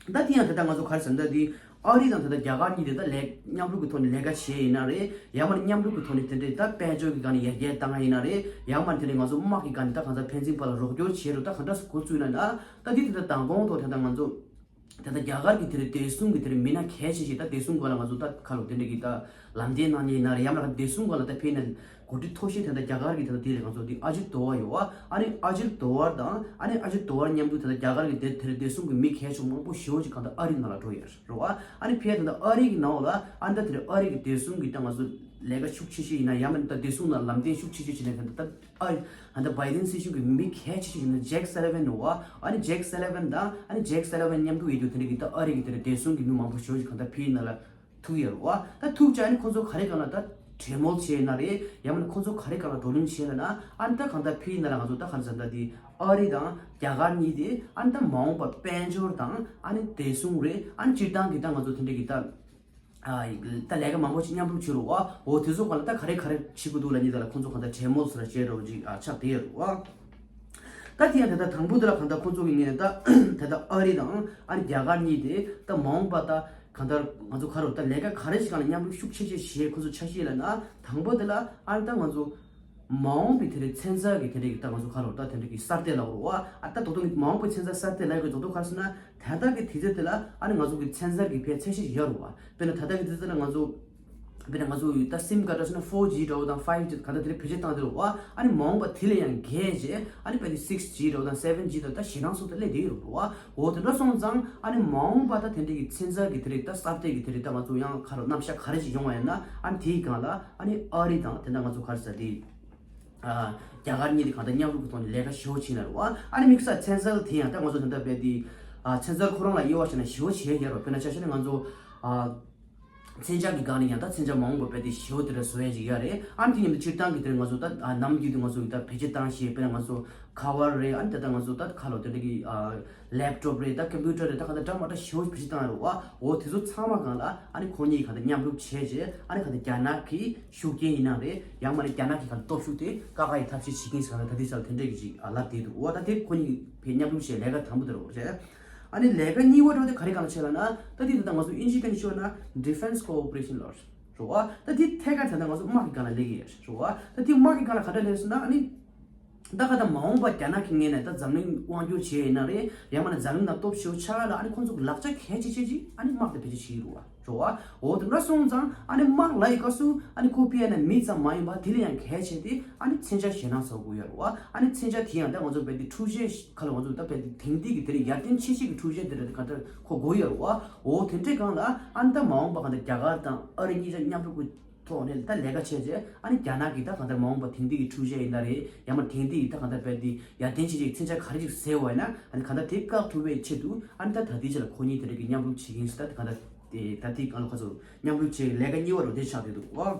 བ། ད་དེ་ཡང་ད་ལྟ་ང་ཚོ་ག་རེ་ཟེར་ན་ད་དེ་ཨ་རི་དང་ད་ལྟ་རྒྱ་གར་གཉིས་དེ་ད་ལས་མཉམ་རུབ་ཀྱི་ཐོག་ནས་ལས་ཀ་བྱས་ཡིན་ན་རེད། ཡང་མིན་ན་མཉམ་རུབ་ཀྱི་ཐོག་ནས་དེ་འདྲ་ད་དཔལ་འབྱོར་གྱི་སྒང་ནས་ཡར་རྒྱས་བཏང་ཡིན་ན་རེད། ཡང་མིན་ན་དེ་འདྲ་ང་ཚོ་དམག་གི་སྒང་ནས་ད་གང་ཟག་ཕན་ཚུན་བར་ལ་རོགས་སྐྱོར་བྱས་རུང་ད་ག་འདྲ་སེ་འགོ་བཙུགས་ཡིན་ན་ད་དེ་ད་ལྟ་མདང་དགོང་ཐོག་ད་ལྟ་ང་ཚོ། དེ་ལྟར་རྒྱ་གར་གྱི་དེ་རིང་བདེ་སྲུང་གི་དེ་རིང་མི་སྣ་གལ་ཆེ་ཞིག་ད་བདེ་སྲུང་སྒང་ལ་ང་ཚོ་ད་ཁ་ལོ་དེ་འདྲ་གི་ད་ལམ་སྟོན་གནང་མཁན་ཡིན་ན་རེད། ཡང་ན་བདེ་སྲུང་སྒང་ལ་ད་ཕེབས་ནས་འགོ་ཁྲིད་མཐོ་ཤོས་དེ་ལྟར་རྒྱ་གར་གྱི་དེ་ལྟར་དེ་རེད། ང་ཚོ་དེ་ཨ་ཇིད་དོ་ཝལ་ཡོད་བ། ཨ་ནི་ཨ་ཇིད་དོ་ཝལ་དང་ཨ་ནི་ཨ་ཇིད་དོ་ཝལ་མཉམ་དུ་དེ་ལྟར་རྒྱ་གར་གྱི་དེ་དེ་རིང་བདེ་སྲུང་གི་མི་གལ་ཆེ་མང་པོ་ཞེ་པོ་ཅིག་གང་ལྟར་ཨ་རི་ནང་ལ་འགྲོ་ཡོད་རེད་བ། ཨ་ནི་ཕེབས་དེ་ལྟར་ཨ་རི་གི་ནང་ལ་ཨ་ནི་ད་དེ་རིང་ཨ་རི་གི་བདེ་སྲུང་གི་ད་ང་ཚོ་ལས་ཀ་ཤུགས་ཆེ་ཤོས་ཡིན་ན་ཡང་མིན་ད་བདེ་སྲུང་ནང་ལམ་སྟོན་ཤུགས་ཆེ་ཤོས་བྱེད་མཁན་དེ་ལྟར། ཨ་ཨ་ད་བྷའི་ཌེན་སྲིད་གཞུང་གི་མི་གལ་ཆེ་ཤོས་ཡིན་ན་ཇེག་སེ་ལི་ཝན་རེད་བ། ཨ་ནི་ཇེག་སེ་ལི་ཝན་དང་ཨ་ནི་ཇེག་སེ་ལི་ཝན་མཉམ་དུ་ཡོད་དུས་དེ་འདྲ་གི་ད་ཨ་རི་གི་དེ་འདྲ་བདེ་སྲུང་གི་མི་མང་པོ་ཞེ་པོ་ཅིག་གང་ལྟར་ཕེབས་ཡིན་ན་ལ་ཐུག་ཡོད་རེད་བ། ད་ཐུག་བྱས་ཨ་ནི་ཁོ་ཚོ་ག་རེ་སྒང་ལ་ད་གྲོས་མོལ་བྱས་ཡིན་ན་རེད། ཡང་མིན་ན་ཁོ་ཚོ་ག་རེ་སྒང་ལ་བགྲོ་གླེང་བྱས་ཡིན་ན་ཨ་ནི་ད་གང་ལྟར་ཕེབས་ཡིན་ན་ལ་ང་ཚོ་ད་ག་རེ་ཟེར་ད་དེ་ཨ་རི་དང་རྒྱ་གར་གཉིས་དེ་ཨ་ནི་ད་མ་འོངས་པ་དཔལ་འབྱོར་དང་ཨ་ནི་བདེ་སྲུང་རེད། ཨ་ནི་སྤྱིར་བཏང་གི་ད་ང་ཚོ་དེ་འདྲ་གི་ད། ཨ་ད་ལས་ཀ་མང་པོ་ཞིག་མཉམ་རུབ་བྱེད་རོགས། འོ་དེ་ཚོ་སྒང་ལ་ད་ག་རེ་ག་རེ་བྱེད་དགོས་འདུག་ལབ་མཁན་དེ་ལ་ཁོང་ཚོ་གང་ལྟར་གྲོས་མོལ་ཟེར་བྱེད་རོགས་ཅིག་ཨ་ཆགས་བསྡད་ཡོད་རེད་བ། ད་དེ་ཡང་ད་ལྟ་དང་པོ་དེ་ལ་གང་ལྟར་ཁོང་ཚོ་གི་ངོས་ནས་ད་ད་ལྟ་ཨ་རི་དང་ཨ་ནི་རྒྱ་གར་གཉིས་དེ་ད་མ་འོངས་པ་ད་གང་ལྟར་ང་ཚོ་ག་རེ་ད་ལས་ཀ་ག་རེ་ཞིག་སྒང་ལ་མཉམ་རུབ་ཤུགས་ཆེ་ཆེ་བྱེད་ཁོང་ཚོ་འཆར་གཞི་ལབ་ན་དང་པོ་དེ་ལ་ཨ་ནི་ད་ང་ཚོ། མ་འོངས་པའི་དེ་རིང་ཚན་རྩལ་གྱི་དེ་རིང་ད་ང་ཚོ་ག་རེ་ད་དེ་འདྲ་གི་གསར་གཏོད་ལབ་དགོས་རེད་བ། ཨ་ད་ད་དུང་མ་འོངས་པའི་ཚན་རྩལ་གསར་གཏོད་ལབ་དགོས་ད་དུང་ག་རེ་ཟེར་ན་ད་ལྟ་གི་དུས་ཚོད་དེ་ལ་ཨ་ནི་ང་ཚོ་གི་ཚན་རྩལ་གྱི་ཕན་ཚད་ཤིག་ཡོད་རེད་བ། དཔེར་ན་ད་ལྟ་གི་དུས་ཚོད་ལ་ང་ཚོ་དཔེར་ན་ང་ཚོ་ད་སིམ་ཁ་ཌ་ཟེར་ན་ཕོར་ཇི་འདྲ་བོ་དང་ཕའིབ་ཇི་ག་ད་དེ་རིང་བེད་སྤྱོད་བཏང་དེ་རེད་བ། ཨ་ནི་མ་འོངས་པ་དེ་ལས་ཡང་རྒྱས་རྗེས་ཨ་ནི་དཔེ་དེ་སིགས་ཇི་འདྲ་བོ་དང་སེ་ཝན་ཇི་དང་ད་ཞེ་སྡང་སོགས་ད་སླེབས་བསྡད་ཡོད་རེད་བ། འོ་དེ་འདྲ་སོང་ཙང་ཨ་ནི་མ་འོངས་པ་ད་དེ་འདྲ་གི་ཚན་རྩལ་གྱི་དེ་རིང་ད་གསར་གཏོད་ཀྱི་དེ་རིང་ད་ང་ཚོ་ཡང་ག་རེ་རྣམ་གཞག་ག་རེ་ཞིག་ཡོང་བ་ཡིན་ན་ཨ་ནི་དེའི་སྒང་ལ། ཨ་ནི་ཨ་རི་དང་དེ་འདྲ་ང་ཚོ་ག་རེ་ཟེར་དེ། ཨ་རྒྱ་གར་གཉིས་དེ་གང་ལྟར་མཉམ་རུབ་ཀྱི་ཐོག་ནས་ལས་ཀ་ཞེ་པོ་བྱས་ན་རེད་བ། ཨ་ནི་དམིགས་བསལ་ཚན་རྩལ་དེ་ཡང་ད་ང་ཚོ་དེ་འདྲ་བས་དེ། ཨ་ཚན་རྩལ་ཁོ་རང་ལ་དབྱེ་བ་བྱས་ན་ཞེ་པོ་བྱས་ཡོད་རེད་བ། དཔེར་ན་ཆ་བཞག་ན་ང་ཚོ། ཨ་ མཚོན་ཆ་གི་སྒང་ནས་ཡང་ད་མཚོན་ཆ་མ་འོངས་པ་དཔེ་དེ་ཞེ་པོ་དེ་འདྲ་བཟོ་ཡ་ཅིག་ཡོད་རེད། ཨ་ནི་དེ་མཉམ་དུ་སྤྱིར་བཏང་གི་དེ་ང་ཚོ་ད་ཨ་ནམ་རྒྱུན་དུ་ང་ཚོ་གི་ད་བེད་སྤྱོད་བཏང་ཤེས། དཔེར་ན་ང་ཚོ་ཁ་བར་རེད། ཨ་ནི་ད་ལྟ་ང་ཚོ་ད་ཁ་ལོ་དེ་འདྲ་གི་ཨ་ལེབ་ཊོབ་རེད། ད་ཀམ་པུ་ཊར་རེད། ད་ག་ད་འདྲ་མ་འདྲ་ཞེ་པོ་བེད་སྤྱོད་བཏང་ཡོད་རེད་བ། འོ་དེ་ཚོ་ཚང་མ་སྒང་ལ་ཨ་ནི་ཁོ་གཉིས་ག་ད་མཉམ་རུབ་བྱས་རྗེས་ཨ་ནི་ག་ད་རྒྱ་ནག་གི་ཤུགས་རྐྱེན་ཡིན་ན་རེད། ཡང་མ་ནི་རྒྱ་ནག་གི་ག་ད་སྟོབས་ཤུགས་དེ་བཀག་ག་ཡི་ཐབས་ཤེས་བྱེད་ཀྱིན་ཟེར་ག་ད་ད་དེ་ཚོ་ལ་དེ་འདྲ་གི་ཅིག་ཨ་ལབ་བསྡད་འདུག་འོ་ད་དེ་ཁོ་གཉིས་ཕའི་མཉམ་རུབ་བྱས་ལས་ཀ་དང་པོ་དེ་རེད་བ། རེད། ཨ་ནི་ལས་ཀ་གཉིས་པ་འགྲོ་དེ་ག་རེ་གང་ལ་བྱས་ལབ་ན། ད་དེ་ད་ལྟ་ང་ཚོ་ཨིན་ཇི་སྐད་ནས་ཤོད་ན་Defence Cooperation ལབ་རེད་བ། ད་དེ་ཐད་ཀར་ད་ལྟ་ང་ཚོ་དམག་གི་སྒང་ལ་སླེབས་ཀྱི་ཡོད་རེད་བ། ད་དེ་དམག་གི་སྒང་ལ་ག་འདྲ་སླེབས་ཟེར་ན། ཨ་ནི་ད་ག་ད་མ་འོངས་པ་རྒྱ་ནག་གི་ངོས་ནས་ད་འཛམ་གླིང་དབང་སྒྱུར་བྱས་ཡིན་ན་རེད། ཡང་མ་ན་འཛམ་གླིང་ནང་སྟོབས་ཆེ་བོ་ཆགས་ཡ་ལ་ཨ་ནི་ཁོང་ཚོ་གི་ལག་ཆ་གལ་ཆེ་ཤོས་ཅིག་ཨ་ནི་དམག་དེ་བེད་སྤྱོད་བྱེད་ཀྱི་རེད་བ། རེད་བ། འོ་དེ་འདྲ་སོང་ཙང་ཨ་ནི་དམག་ལབ་ཡི་སྐབས་སུ་ཨ་ནི་ཁོ་པའི་ཨ་ནི་མི་ཙམ་མ་ཡིན་པ་དེ་ལས་ཡང་གལ་ཆེ་དེ་ཨ་ནི་མཚོན་ཆ་ཞེད་སྣང་ཟ་དགོས་ཡོད་རེད་བ། ཨ་ནི་མཚོན་ཆ་དེ་ཡང་ད་ང་ཚོ་བས་དེ་འཕྲུལ་ཆས་ཁ་ལ་ང་ཚོ་ད་བས་དེ་དེང་དུས་ཀྱི་དེ་རིང་ཡར་ཐོན་ཆེ་ཤོས་ཀྱི་འཕྲུལ་ཆས་དེ་རེད། ག་ད་ཁོ་དགོས་ཡོད་རེད་བ། འོ་དེ་འདྲའི་སྒང་ལ་ཨ་ནི་ད་མ་འོངས་པ་གང་ལྟར་རྒྱ་གར་དང་ཨ་རི་གཉིས་ཆ་མཉམ་རུབ་ཀྱི་ཐོག་ནས་ད་ལས་ཀ་བྱས་རྗེས་ཨ་ནི་རྒྱ་ནག་གིས་ད་གང་ལྟར་མ་འོངས་པ་དེང་དུས་ཀྱི་འཕྲུལ་ཆས་ཡིན་ད་རེད། ཡང་མ་དེང་དུས་ཀྱི་ད་གང་ལྟར་བས་དེ་ཡར་ཐོན་ཆེ་ཤོས་ཀྱི་མཚོན་ཆ་ག་རེ་ཅིག་ཟེར་བ་ཡིན་ན། ཨ་ནི་གང་ལྟར་དེ་བཀག་ཐུབ་པའི་ཆེད་དུ་ཨ་ནི་ད་ད་ལྟའི་ཆ་ལ་ཁོ་གཉིས་དེ་འདྲ་གི་མཉམ་རུབ་བྱེད་ཀྱིན་ཟེར། ད་གང་ལྟར་དེ་ད་ལྟའི་སྒང་ལ་ཁོ་ཚོ་མཉམ་རུབ་བྱེད་ལས་ཀ་གཉིས་པ་རུ་དེ་ཆགས་བསྡད་འདུག་ཨོ།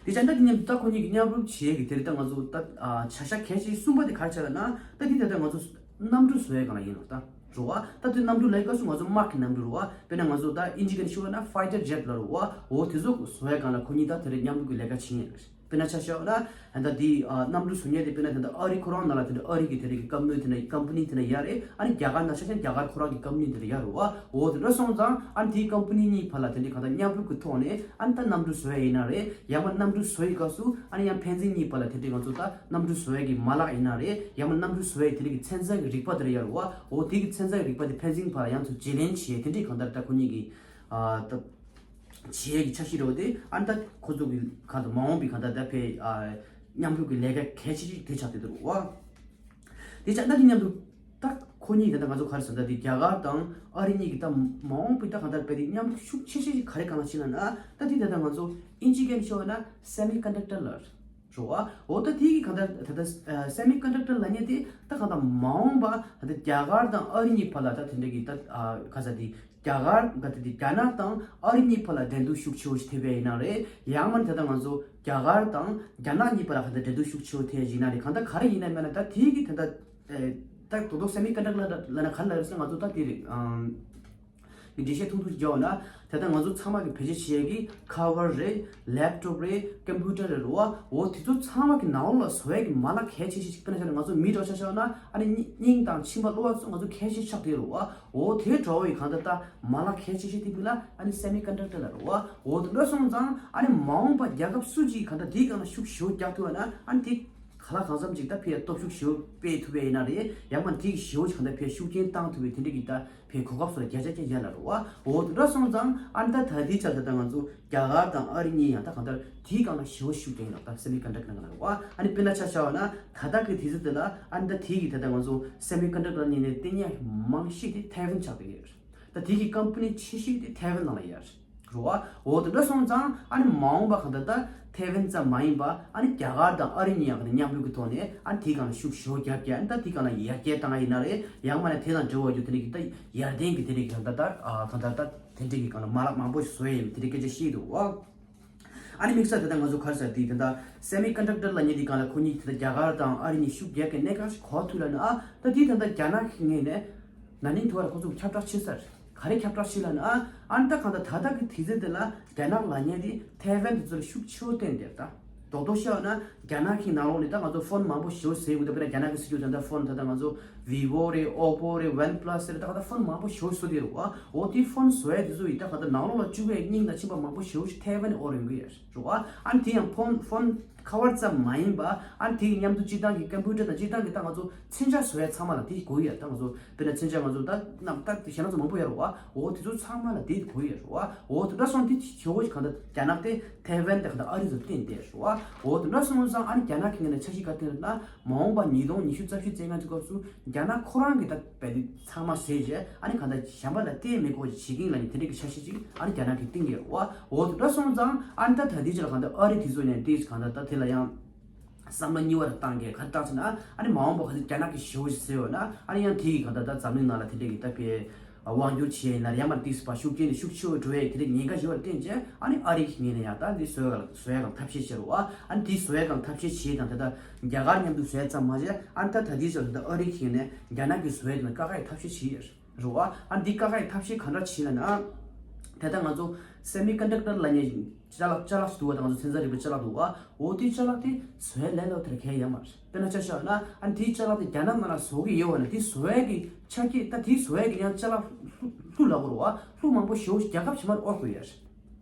དེ་ཆ་འདྲ་དེ་མཉམ་དུ་ད་ཁོ་གཉིས་ཀྱི་མཉམ་རུབ་བྱེད་ཀྱི་དེ་རེད། ད་ང་ཚོ་ད་ཨ་བྱ་བཞག་གལ་ཆེ་གསུམ་པ་དེ་ག་རེ་ཆགས་ལབ་ན། ད་དེ་ད་ལྟ་ང་ཚོ་གནམ་གྲུ་བཟོ་ཡའི་སྒང་ལ་ཡིན་ནོ་ད། རེད་བ། ད་དེ་གནམ་གྲུ་ལབ་སྐབས་སུ་ང་ཚོ་དམག་གི་གནམ་གྲུ་རེད་བ། དཔེར་ན་ང་ཚོ་ད་ཨིན་ཇི་སྐད་ནས་ཞུ་བ་ན་ཕའི་ཊར་ཇེཊ་ལབ་རེད་བ། འོ་དེ་ཚོ་བཟོ་ཡའི་སྒང་ལ་ཁོ་གཉིས་ད་དེ་རེད་མཉམ་རུབ་ཀྱི་ལས་ཀ་བྱེད་ཡིན་རེད། དཔེར་ན་ཆ་བཞག་ན་ད་ལྟ་དེ་ཨ་གནམ་གྲུ་བཟོ་མཁན་དེ་དཔེར་ན་ད་ལྟ་ཨ་རི་ཁོ་རང་ནང་ལ་དེ་འདྲ་ཨ་རི་གི་དེ་རིགས་ཀྱི་ཀམ་པ་ནི་དེ་འདྲ་ཀམ་པ་ནི་དེ་འདྲ་ཡོད་རེད། ཨ་ནི་རྒྱ་གར་ནང་ཆ་བཞག་ན་རྒྱ་གར་ཁོ་རང་གི་ཀམ་པ་ནི་དེ་འདྲ་ཡོད་རེད་བ། འོ་དེ་འདྲ་སོང་ཙང་ཨ་ནི་དེའི་ཀམ་པ་ནི་གཉིས་བར་ལ་དེ་འདྲའི་གང་ལྟར་མཉམ་རུབ་ཀྱི་ཐོག་ནས་ཨ་ནི་ད་གནམ་གྲུ་བཟོ་ཡ་ཡིན་ན་རེད། ཡང་མ་གནམ་གྲུ་བཟོ་ཡི་སྐབས་སུ་ཨ་ནི་ཡང་ཕན་ཚུན་གཉིས་བར་ལ་དེ་འདྲའི་ང་ཚོ་ད་གནམ་གྲུ་བཟོ་ཡ་གི་མ་ལག་ཡིན་ན་རེད། ཡང་མ་གནམ་གྲུ་བཟོ་ཡ་དེ་འདྲའི་གི་མཚོན་ཆ་གི་རིག་པ་དེ་འདྲ་ཡོད་རེད་བ། འོ་དེ་གི་མཚོན་ཆ་གི་རིག་པ་དེ་ཕན་ཚུན་བར་ལ་ཡང་ཚུར་བརྗེ་ལེན་བྱེད་དེ་འདྲའི་གང་ལྟར་ད་ཁོ་གཉིས་ཀྱི་ཨ་ད། བྱེད་ཡས་ཀྱི་འཆར་གཞི་རེད་བ། དེ་ཨ་ནི་ད་ཁོ་ཚོ་གི་ག་ད་མ་འོངས་པའི་ག་ད་ད་ཕའི་ཨ་མཉམ་རུབ་ཀྱི་ལས་ཀ་གལ་ཆེ་ཤོས་དེ་ཆགས་བསྡད་འདུག་བ། དེ་ཆགས་ན་དེ་མཉམ་དུ་ད་ཁོ་གཉིས་ད་ད་ང་ཚོ་ག་རེ་ཟེར་ད་དེ་རྒྱ་གར་དང་ཨ་རི་གཉིས་ཀྱི་ད་མ་འོངས་པའི་ད་ག་ད་ཕའི་དེ་མཉམ་རུབ་ཤུགས་ཆེ་ཤོས་ཤིག་ག་རེ་གང་ལ་ཕྱིན་ལབ་ན། ད་དེ་ད་ད་ང་ཚོ་ཨིན་ཇི་སྐད་ནས་ཤོད་ན་སེ་མི་ཀོན་ཌག་ཊར་ལབ་རེད་བ། འོ་ད་དེ་གི་ག་ད་ད་ད་སེ་མི་ཀོན་ཌག་ཊར་ལབ་མཁན་དེ་ད་ག་ད་མ་འོངས་པ་ད་ད་རྒྱ་གར་དང་ཨ་རི་གཉིས་བར་ལ་ད་དེ་འདྲ་གི་ད་ཨ་ག་ས་དེ། རྒྱ་གར་ག་དེ་དེ་རྒྱ་ནག་དང་ཨ་རི་གཉིས་བར་ལ་འགྲན་བསྡུར་ཤུགས་ཆེ་བོ་ཞིག་ཐེབས་པ་ཡིན་ན་རེད། ཡང་མིན་ད་ལྟ་ང་ཚོ་རྒྱ་གར་དང་རྒྱ་ནག་གཉིས་བར་ལ་ག་ད་འགྲན་བསྡུར་ཤུགས་ཆེ་བོ་ཐེབས་ཡིན་ན་རེད། གང་ལྟར་ག་རེ་ཡིན་ན་མིན་ན་ད་དེ་གི་ད་ལྟ་ད་ལྟ་སེ་མི་ཀོན་ཌག་ཊར་ལབ་ན་ག་རེ་ལབ་རེད་ཟེར་ན། ང་ཚོ་ད་དེ་རེད། ཨམ་གི་འགྲེལ་བཤད་ཐུང་ཐུང་ཞིག་རྒྱག་པ་ན། ད་ལྟ་ང་ཚོ་ཚང་མ་གི་བེད་སྤྱོད་བྱེད་ཡས་ཀྱི་ཁ་བར་རེད། ལེབ་ཊོབ་རེད། ཀམ་པུ་ཊར་རེད་བ། འོ་དེ་ཚོ་ཚང་མ་གི་ནང་ལོགས་ལ་བཟོ་ཡས་ཀྱི་མ་ལག་གལ་ཆེ་ཤོས་ཤིག་དཔེར་ན་ཆ་ན་ང་ཚོ་མི་འདྲ་བོ་ཆ་བཞག་ན་ཨ་ནི་སྙིང་དང་མཆིན་པ་གློ་བ་ཚོ་ང་ཚོ་གལ་ཆེ་ཆགས་བསྡད་རེད་བ། འོ་དེ་འདྲ་བོ་ཡི་གང་ལྟར་ད་མ་ལག་གལ་ཆེ་ཤོས་དེ་མི་ལ་ཨ་ནི་སེ་མི་ཀོན་ཌག་ཊར་ལབ་རེད་བ། འོ་དེ་འདྲ་སོང་ཙང་ཨ་ནི་མ་འོངས་པ་རྒྱལ་ཁབ་སུ་གཅིག་གང་ལྟར་དེའི་སྒང་ལ་ཤུགས་ཞེ་པོ་རྒྱག་ཐུབ་པ་ན་ཨ་ནི་དེ་ག་ལ་གང་འཚམ་ཅིག་ད་ཕར་སྟོབས་ཤུགས་ཞེ་པོ་སྤེལ་ཐུབ་པ་ཡིན་ན་རེད། ཡང་མ་དེ་ཞེ་པོ་ཅིག་གང་ལྟར་ཕར་ཤུགས་རྐྱེན་བཏང་ཐུབ་པའི་དེ་འདྲ་གི་ད་ཕར་གོ་སྐབས་སུ་ལ་བརྒྱ་ཆ་བརྒྱ་ཡོད་ལབ་རེད་བ། འོ་དེ་འདྲ་སོང་ཙང་ཨ་ནི་ད་ད་ལྟའི་ཆར་ད་ལྟ་ང་ཚོ་རྒྱ་གར་དང་ཨ་རི་གཉིས་ཡང་ད་གང་ལྟར་དེའི་སྒང་ལ་ཞེ་པོ་ཤུགས་རྐྱེན་ཡོད་ད་སེ་མི་ཀོན་ཌག་ཊར་ནང་ལ་རེད་བ། ཨ་ནི་དཔེར་ན་ཆ་བཞག་པ་ན་ད་ལྟ་གི་དུས་ཚོད་དེ་ལ་ཨ་ནི་ད་དེ་གི་ད་ལྟ་ང་ཚོ་སེ་མི་ཀོན་ཌག་ཊར་གཉིས་ནས་བསྟན་ཡ་མང་ཤོས་དེ་ཐའེ་ཝན་ཆགས་བསྡད་ཡོད་རེད། ད་དེ་གི་ཀམ་པ་ནི་ཆེ་ཤོས་དེ་ཐའེ་ཝན་ནང་ལ་ཡོད་རེད་བ། འོ་དེ་འདྲ་སོང་ཙང་ཨ་ནི་མ་འོངས་པ་གང་ལྟར་ད་ཐའེ་ཝན་ཙམ་མ་ཡིན་པ་ཨ་ནི་རྒྱ་གར་དང་ཨ་རི་གཉིས་ཡང་གི་མཉམ་རུབ་ཀྱི་ཐོག་ནས་ཨ་ནི་དེའི་སྒང་ལ་ཤུགས་ཞེ་པོ་རྒྱག་གི། ཨ་ནི་ད་དེའི་སྒང་ལ་ཡར་རྒྱས་བཏང་ཡ་ཡིན་ན་རེད། ཡང་མ་ནས་དེ་དང་འབྲེལ་བ་ཡོད་དེ་འདྲ་གི་ད་ཡར་ལྡན་གྱི་དེ་འདྲ་གི་གང་ལྟར་ད་ཨ་གང་ལྟར་ད་དེ་འདྲ་གི་སྒང་ལ་མ་ལག་མང་པོ་ཞིག་བཟོ་ཡ་ཡིན་དེ་འདྲ་སྐད་ཆ་བཤད་འདུག་བ། ཨ་ནི་དམིགས་བསལ་དེ་ད་ང་ཚོ་ག་རེ་ཟེར་དེ་ད་ལྟ་སེ་མི་ཀོན་ཌག་ཊར་ལབ་མཁན་དེའི་སྒང་ལ་ཁོ་གཉིས་དེ་ད་རྒྱ་གར་དང་ཨ་རི་གཉིས་ཤུགས་རྒྱག་གི་གནད་འགག་ཞིག་གོ་ཐུབ་ལབ་ན། ཨ་ད་དེ་ད་ལྟ་རྒྱ་ནག་གི་ངོས་ནས་ན་ནིང་དུ་བར་ཁོ་ཚོ་ཁྱབ་བསྒྲགས་བྱས་ཚར། ག་རེ་ཁྱབ་བསྒྲགས་བྱས་ལབ་ན། ཨ་ཨ་ནི་ད་གང་ལྟར་ད་ལྟ་གི་དུས་ཚོད་དེ་ལ་རྒྱ་ནག་ལབ་མཁན་དེ་ཐའེ་ཝན་དེ་ཚོ་ལ་ཤུགས་ཆེ་བོ་བསྟན་བསྡད་ད། རྡོག་རྡོག་བཤད་ན་རྒྱ་ནག་གི་ནང་ལོགས་ནས་ད་ང་ཚོ་ཕོན་མང་པོ་ཞེ་པོ་ཟེར་དགོས། ད་དཔེར་ན་རྒྱ་ནག་གི་སྲིད་ཇུས་ད་ལྟ་ཕོན་ད་ལྟ་ང་ཚོ་བི་ཝོ་རེད། ཨོ་པོ་རེད། ཝན་པ་ལ་སི་རེད། ད་གང་ལྟར་ཕོན་མང་པོ་ཞེ་པོ་བཟོ་བསྡད་རེད་བ། འོ་དེ་ཕོན་བཟོ་ཡ་དེ་ཚོ་ཡིས་ད་གང་ལྟར་ནང་ལོགས་ལ་བཅུག་པའི་སྙིང་དང་མཆིན་པ་མང་པོ་ཞེ་པོ་ཞིག་ཐའེ་ཝན་ནས་དབོར་ཡོང་གི་ཡོད་རེད་བ། ཨ་ནི་དེ་ཡང་ཕོན་ཕོན་ཁ་པར་ཙམ་མ་ཡིན་པ། ཨ་ནི་དེ་གི་མཉམ་དུ་སྤྱིར་བཏང་གི་ཀམ་པུ་ཊར་དང་སྤྱིར་བཏང་གི་ད་ང་ཚོ་མཚོན་ཆ་བཟོ་ཡ་ཚང་མ་ལ་དེ་དགོས་ཡོད། ད་ང་ཚོ་དཔེར་ན་མཚོན་ཆ་ང་ཚོ་ད་རྣམ་ད་གཞན་ལ་ཚོ་མང་པོ་ཡོད་རེད་བ། འོ་དེ་ཚོ་ཚང་མ་ལ་དེ་དགོས་ཡོད་རེད་བ། འོ་དེ་འདྲ་སོང་དེ་ཞེ་པོ་ཞིག་གང་ལྟར་རྒྱ་ནག་དེ་ཐའེ་ཝན་དེ་གང་ལྟར་ཨ་རི་ཚོ་བརྟེན་བསྡད་རེད་བ། འོ་དེ་འདྲ་སོང་ཙང་ཨ་ནི་རྒྱ་ནག་གི་ངོས་ནས་འཆར་གཞི་ག་རེ་བཏིང་ཡོད་ན། མ་འོངས་པ་ཉིས་སྟོང་ཉི་ཤུ་རྩ་བཞི་བཙན་ལྔ་དུས་སྐབས་སུ་རྒྱ་ནག་ཁོ་རང་གི་ད་བལ་ཚང་མ་བཟོས་རྗེས་ཨ་ནི་གང་ལྟར་གཞན་པ་ལ་བརྟེན་མེད་སྐོར་ཞིག་བྱེད་ཀྱིན་ལ་ནི་དེ་འདྲ་གི་འཆར་གཞི་ཅིག་ཨ་ནི་རྒྱ་ནག་གིས་བཏིང་གི་ཡོད་རེད་བ། འོ་དེ་འདྲ་སོང་ཙང་ཨ་ནི་ད་ད་ལྟའི་ཆ་ལ་གང་ལྟར་ཨ་རི་དེ་ཚོ་ནས་དེ་གང་ལྟར་ད་དེ་ལ་ཡང་བསམ་བློ་གཉིས་པ་རེ་བཏང་གི་ག་རེ་བཏང་ཟེར་ན། ཨ་ནི་མ་འོངས་པ་ག་ཚོད་རྒྱ་ནག་གིས་ཞེ་པོ་ཞིག་བཟོས་ཡོད་ན་ཨ་ནི་ཡང་དེ་གི་གང་ལྟར་ད་འཛམ་གླིང་ནང་ལ་དེ་འདྲ་གི་ད་བལ་ དབང་སྒྱུར་བྱས་ཡིན་ན་ཡང་མར་ཏིས་པ་ཤུགས་རྐྱེན་ནི་ཤུགས་ཆེ་བོ་འགྲོ་ཡས་དེ་རིགས་ཉེན་ཁ་ཞིག་ཡོད་བརྟེན་བྱས། ཨ་ནི་ཨ་རི་གི་ངོས་ནས་ཡང་ད་འདི་བཟོ་ཡ་ག་བཟོ་ཡ་ག་ཐབས་ཤེས་བྱེད་རོགས་ཨ། ཨ་ནི་འདི་བཟོ་ཡ་ག་ཐབས་ཤེས་བྱེད་དང་དེ་ད་རྒྱ་གར་མཉམ་དུ་བཟོ་ཡ་ཙམ་མ་བྱས། ཨ་ནི་ད་ད་ལྟའི་ཆར་ད་ཨ་རི་གི་ངོས་ནས་རྒྱ་ནག་གི་བཟོ་ཡ་དེ་ལ་བཀག་ཡ་ཐབས་ཤེས་བྱེད་ཡ་རོགས་ཨ། ཨ་ནི་འདི་བཀག་ཡ་ཐབས་ཤེས་ག་འདྲ་བྱེད་ལ་ན། དེ་ད་ང་ཚོ་སེ་མི་ཀོན་ཌག་ཊར་ལབ་མཁན་ཅ་ལག་ཅ་ལག་ཞིག་འདུག་བ། ད་ང་ཚོ་ཚན་རྩལ་རིག་པའི་ཅ་ལག་འདུག་བ། འོ་དེའི་ཅ་ལག་དེ་བཟོ་ཡ་ལས་སླ་པོ་དེ་གང་ཡང་མ་རེད། དཔེར་ན་ཆ་བཞག་ན་ཨ་ནི་དེའི་ཅ་ལག་དེ་རྒྱ་ནག་ནང་ལ་བཟོ་གི་ཡོད་བ་ན་དེ་བཟོ་ཡ་གི་ཆ་རྐྱེན་ད་དེ་བཟོ་ཡ་གི་ཡང་ཅ་ལག་ལྷུ་ལྷུ་ལབ་དགོས་རེད་བ། ལྷུ་མང་པོ་ཞེ་པོ་རྒྱལ་ཁབ་ཕྱི་མར་དབོར་དགོས་ཡ་རེད།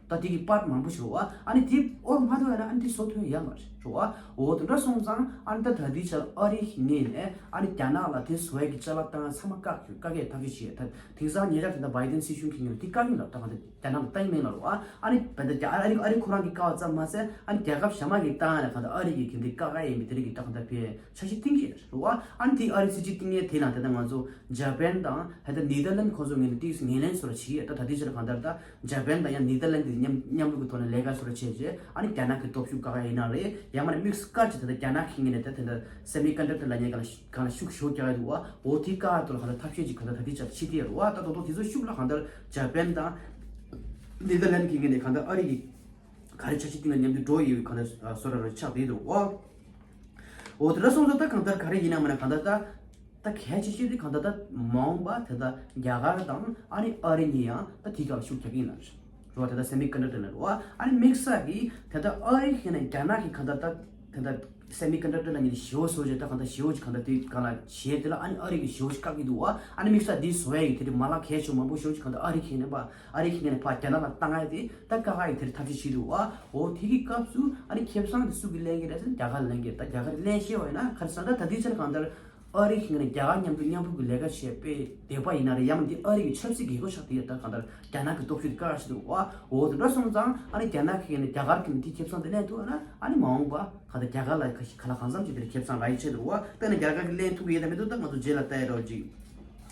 ད་དེ་གི་པར་མང་པོ་ཞིག་རེད་བ། ཨ་ནི་དེ་དབོར་མ་ཐུབ་ཡ་ན་ཨ་ནི་དེ་བཟོ་ཐུབ་ཡ་ཡོད་མ་རེད་རེད་བ། འོ་དེ་འདྲ་སོང་ཙང་ཨ་ནི་ད་ད་ལྟའི་ཆར་ཨ་རི་གི་ངོས་ནས་ཨ་ནི་རྒྱ་ནག་ལ་དེ་བཟོ་ཡ་གི་ཅ་ལག་བཏང་ཡ་ཚང་མ་བཀག་བཀག་ཡ་ཐག་གཅོད་བྱས། ད་དེང་སང་ཉེ་ཆར་དེ་འདྲ་བའི་ཌེན་སྲིད་གཞུང་གི་ངོས་ནས་དེ་བཀག་གི་ཡིན་ལབ། ད་ག་ད་རྒྱ་ནག་ལ་བཏང་གི་མེད་ལབ་རེད་བ། ཨ་ནི་བས་ད་རྒྱ་ཨ་རི་ཨ་རི་ཁོ་རང་གིས་བཀག་པ་ཙམ་མ་ཟད་ཨ་ནི་རྒྱལ་ཁབ་གཞན་མ་གིས་བཏང་ཡ་ལ་ག་ད་ཨ་རི་གིས་ག་འདི་བཀག་ཡ་ཡིན་པའི་དེ་རིགས་ཀྱི་ད་ག་ད་ཕའི་འཆར་གཞི་བཏིང་གི་ཡོད་རེད་བ། ཨ་ནི་དེ་ཨ་རི་འཆར་གཞི་བཏིང་ཡ་དེ་ལ་ད་ལྟ་ང་ཚོ་ཇ་པན་དང་ད་ལྟ་ནེ་དར་ལན་ཁོ་ཚོ་ངོས་ནས་ཏིས་ངོས་ལེན་བཟོ་འདྲ་བྱེད་ཀྱི་ཡོད། ད་ད་ལྟའི་ཆར་གང་ལྟར་ད་ཇ་པན་དང་ཡང་ནེ་དར་ལན་དེ་མཉམ་མཉམ་རུབ་ཀྱི་ཐོག་ནས་ལས་ཀ་བཟོ་འདྲ་བྱས་རྗེས་ཨ་ནི་རྒྱ་ནག་གི་སྟོབས་ཤུགས་བཀག་ཡ་ཡིན་ན་རེད། ཡང་མིན་ན་དམིགས་བཀར་གྱི་ད་ལྟ་རྒྱ་ནག་གི་ངོས་ནས་ད་དེ་འདྲ་སེ་མི་ཀོན་ཌག་ཊར་ལབ་མཁན་གང་ལ་གང་ལ་ཤུགས་ཞེ་པོ་རྒྱག་གི་འདུག་བ། འོ་དེ་བཀག་ཡ་ཐོག་ལ་གང་ལྟར་ཐབས་ཤེས་ཅིག་གང་ལྟར་ད་ལྟའི་ཆར་བྱེད་ཀྱི་ཡོད་རེད་བ། ད་དོ་དོ་དེ་ཚོ་ཤུགས་ལ་གང་ལྟར་ཇ་པན་དང་ནེ་དར་ལན་གྱི་ངོས་ནས་གང་ལྟར་ཨ་རི་གི་ག་རེ་འཆར་གཞི་བཏིང་ལ་མཉམ་དུ་འགྲོ་ཡི་གང་ལྟར་བཟོ་འདྲ་རུ་ཆགས་བསྡད་འདུག་བ། འོ་དེ་འདྲ་སོང་ཙང་ད་གང་ལྟར་ག་རེ་ཡིན་ན་མིན་ན་གང་ལྟར་ད། ད་གལ་ཆེ་ཤོས་དེ་གང་ལྟར་ད་མ་འོངས་པ་དེ་ད་རྒྱ་གར་དང་ཨ་ནི་ཨ་རི་གཉིས་ཡང་ད་དེའི་སྒང་ལ་ཤུགས་རྒྱག་གི་ཡིན་ན་རེད་བ། དེ་ད་སེ་མི་ཀོན་ཌག་ཊར་ལ་རེད་བ། ཨ་ནི་དམིགས་བསལ་གྱིས་དེ་ད་ཨ་རི་ཡིན་ན་རྒྱ་ནག་གིས་གང་ལྟར་ད་དེ་ད་སེ་མི་ཀོན་ཌག་ཊར་ལབ་མཁན་དེ་ཞེ་པོ་བཟོ་བྱས་ད་གང་ལྟར་ཞེ་པོ་ཅིག་གང་ལྟར་དེའི་སྒང་ལ་བྱས་དེ་ལ་ཨ་ནི་ཨ་རི་གིས་ཞེ་པོ་ཅིག་བཀག་གི་འདུག་བ། ཨ་ནི་དམིགས་བསལ་དེ་བཟོ་ཡ་ཡི་དེ་འདྲ་མ་ལག་གལ་ཆེ་མང་པོ་ཞེ་པོ་ཅིག་གང་ལྟར་ཨ་རི་གིས་ནས་པ་ཨ་རི་གིས་ནས་ཕར་རྒྱ་ནག་ལ་བཏང་ཡ་དེ་ད་བཀག་ཡ་ཡི་དེ་འདྲ་ཐབས་ཤེས་བྱེད་འདུག་བ། འོ་དེ་གི་སྐབས་སུ་ཨ་ནི་ཁེ་བཟང་དེ་སུ་གིས་ལེན་གྱི་རེད་ཟེར་ན་རྒྱ་གར་ལེན་གྱི་རེད། ད་རྒྱ་གར་ལེན་ཤེས་པ་ཡིན་ན་ག་རེ་ཟེར་ན་ད་ད་ལྟའི་ཆར་གང་ལྟར་ཨ་རི་གིས་ནས་རྒྱ་གར་མཉམ་དུ་མཉམ་རུབ་ཀྱི་ལས་ཀ་བྱས་པའི་དེ་པ་ཡིན་ན་རེད། ཡང་མིན་དེ་ཨ་རི་གི་ཆབ་སྲིད་ཀྱི་འགོ་ཆགས་དེ་ཡོད། ད་གང་ལྟར་རྒྱ་ནག་གི་སྟོབས་ཤུགས་དེ་བཀག་ཡ་བྱེད་འདུག་བ། འོ་དེ་འདྲ་སོང་ཙང་ཨ་ནི་རྒྱ་ནག་གིས་ནས་རྒྱ་གར་གྱི་དེ་ཁེ་བཟང་དེ་ལེན་ཐུབ་ན་ཨ་ནི་མ་འོངས་པ་གང་ལྟར་རྒྱ་གར་ལ་ག་ཞིག་ག་ལ་གང་འཚམ་ཅིག་དེ་ཁེ་བཟང་རག་ཡ་ཆེད་དུ་བ། དཔེར་ན་རྒྱ་གར་གྱིས་ལེན་ཐུབ་ཀྱི་ཡོད་དམ་མེད་དུ་ད་ང་ཚོ་རྗེས་ལ་ལྟ་ཡ་རོགས་ཅིག་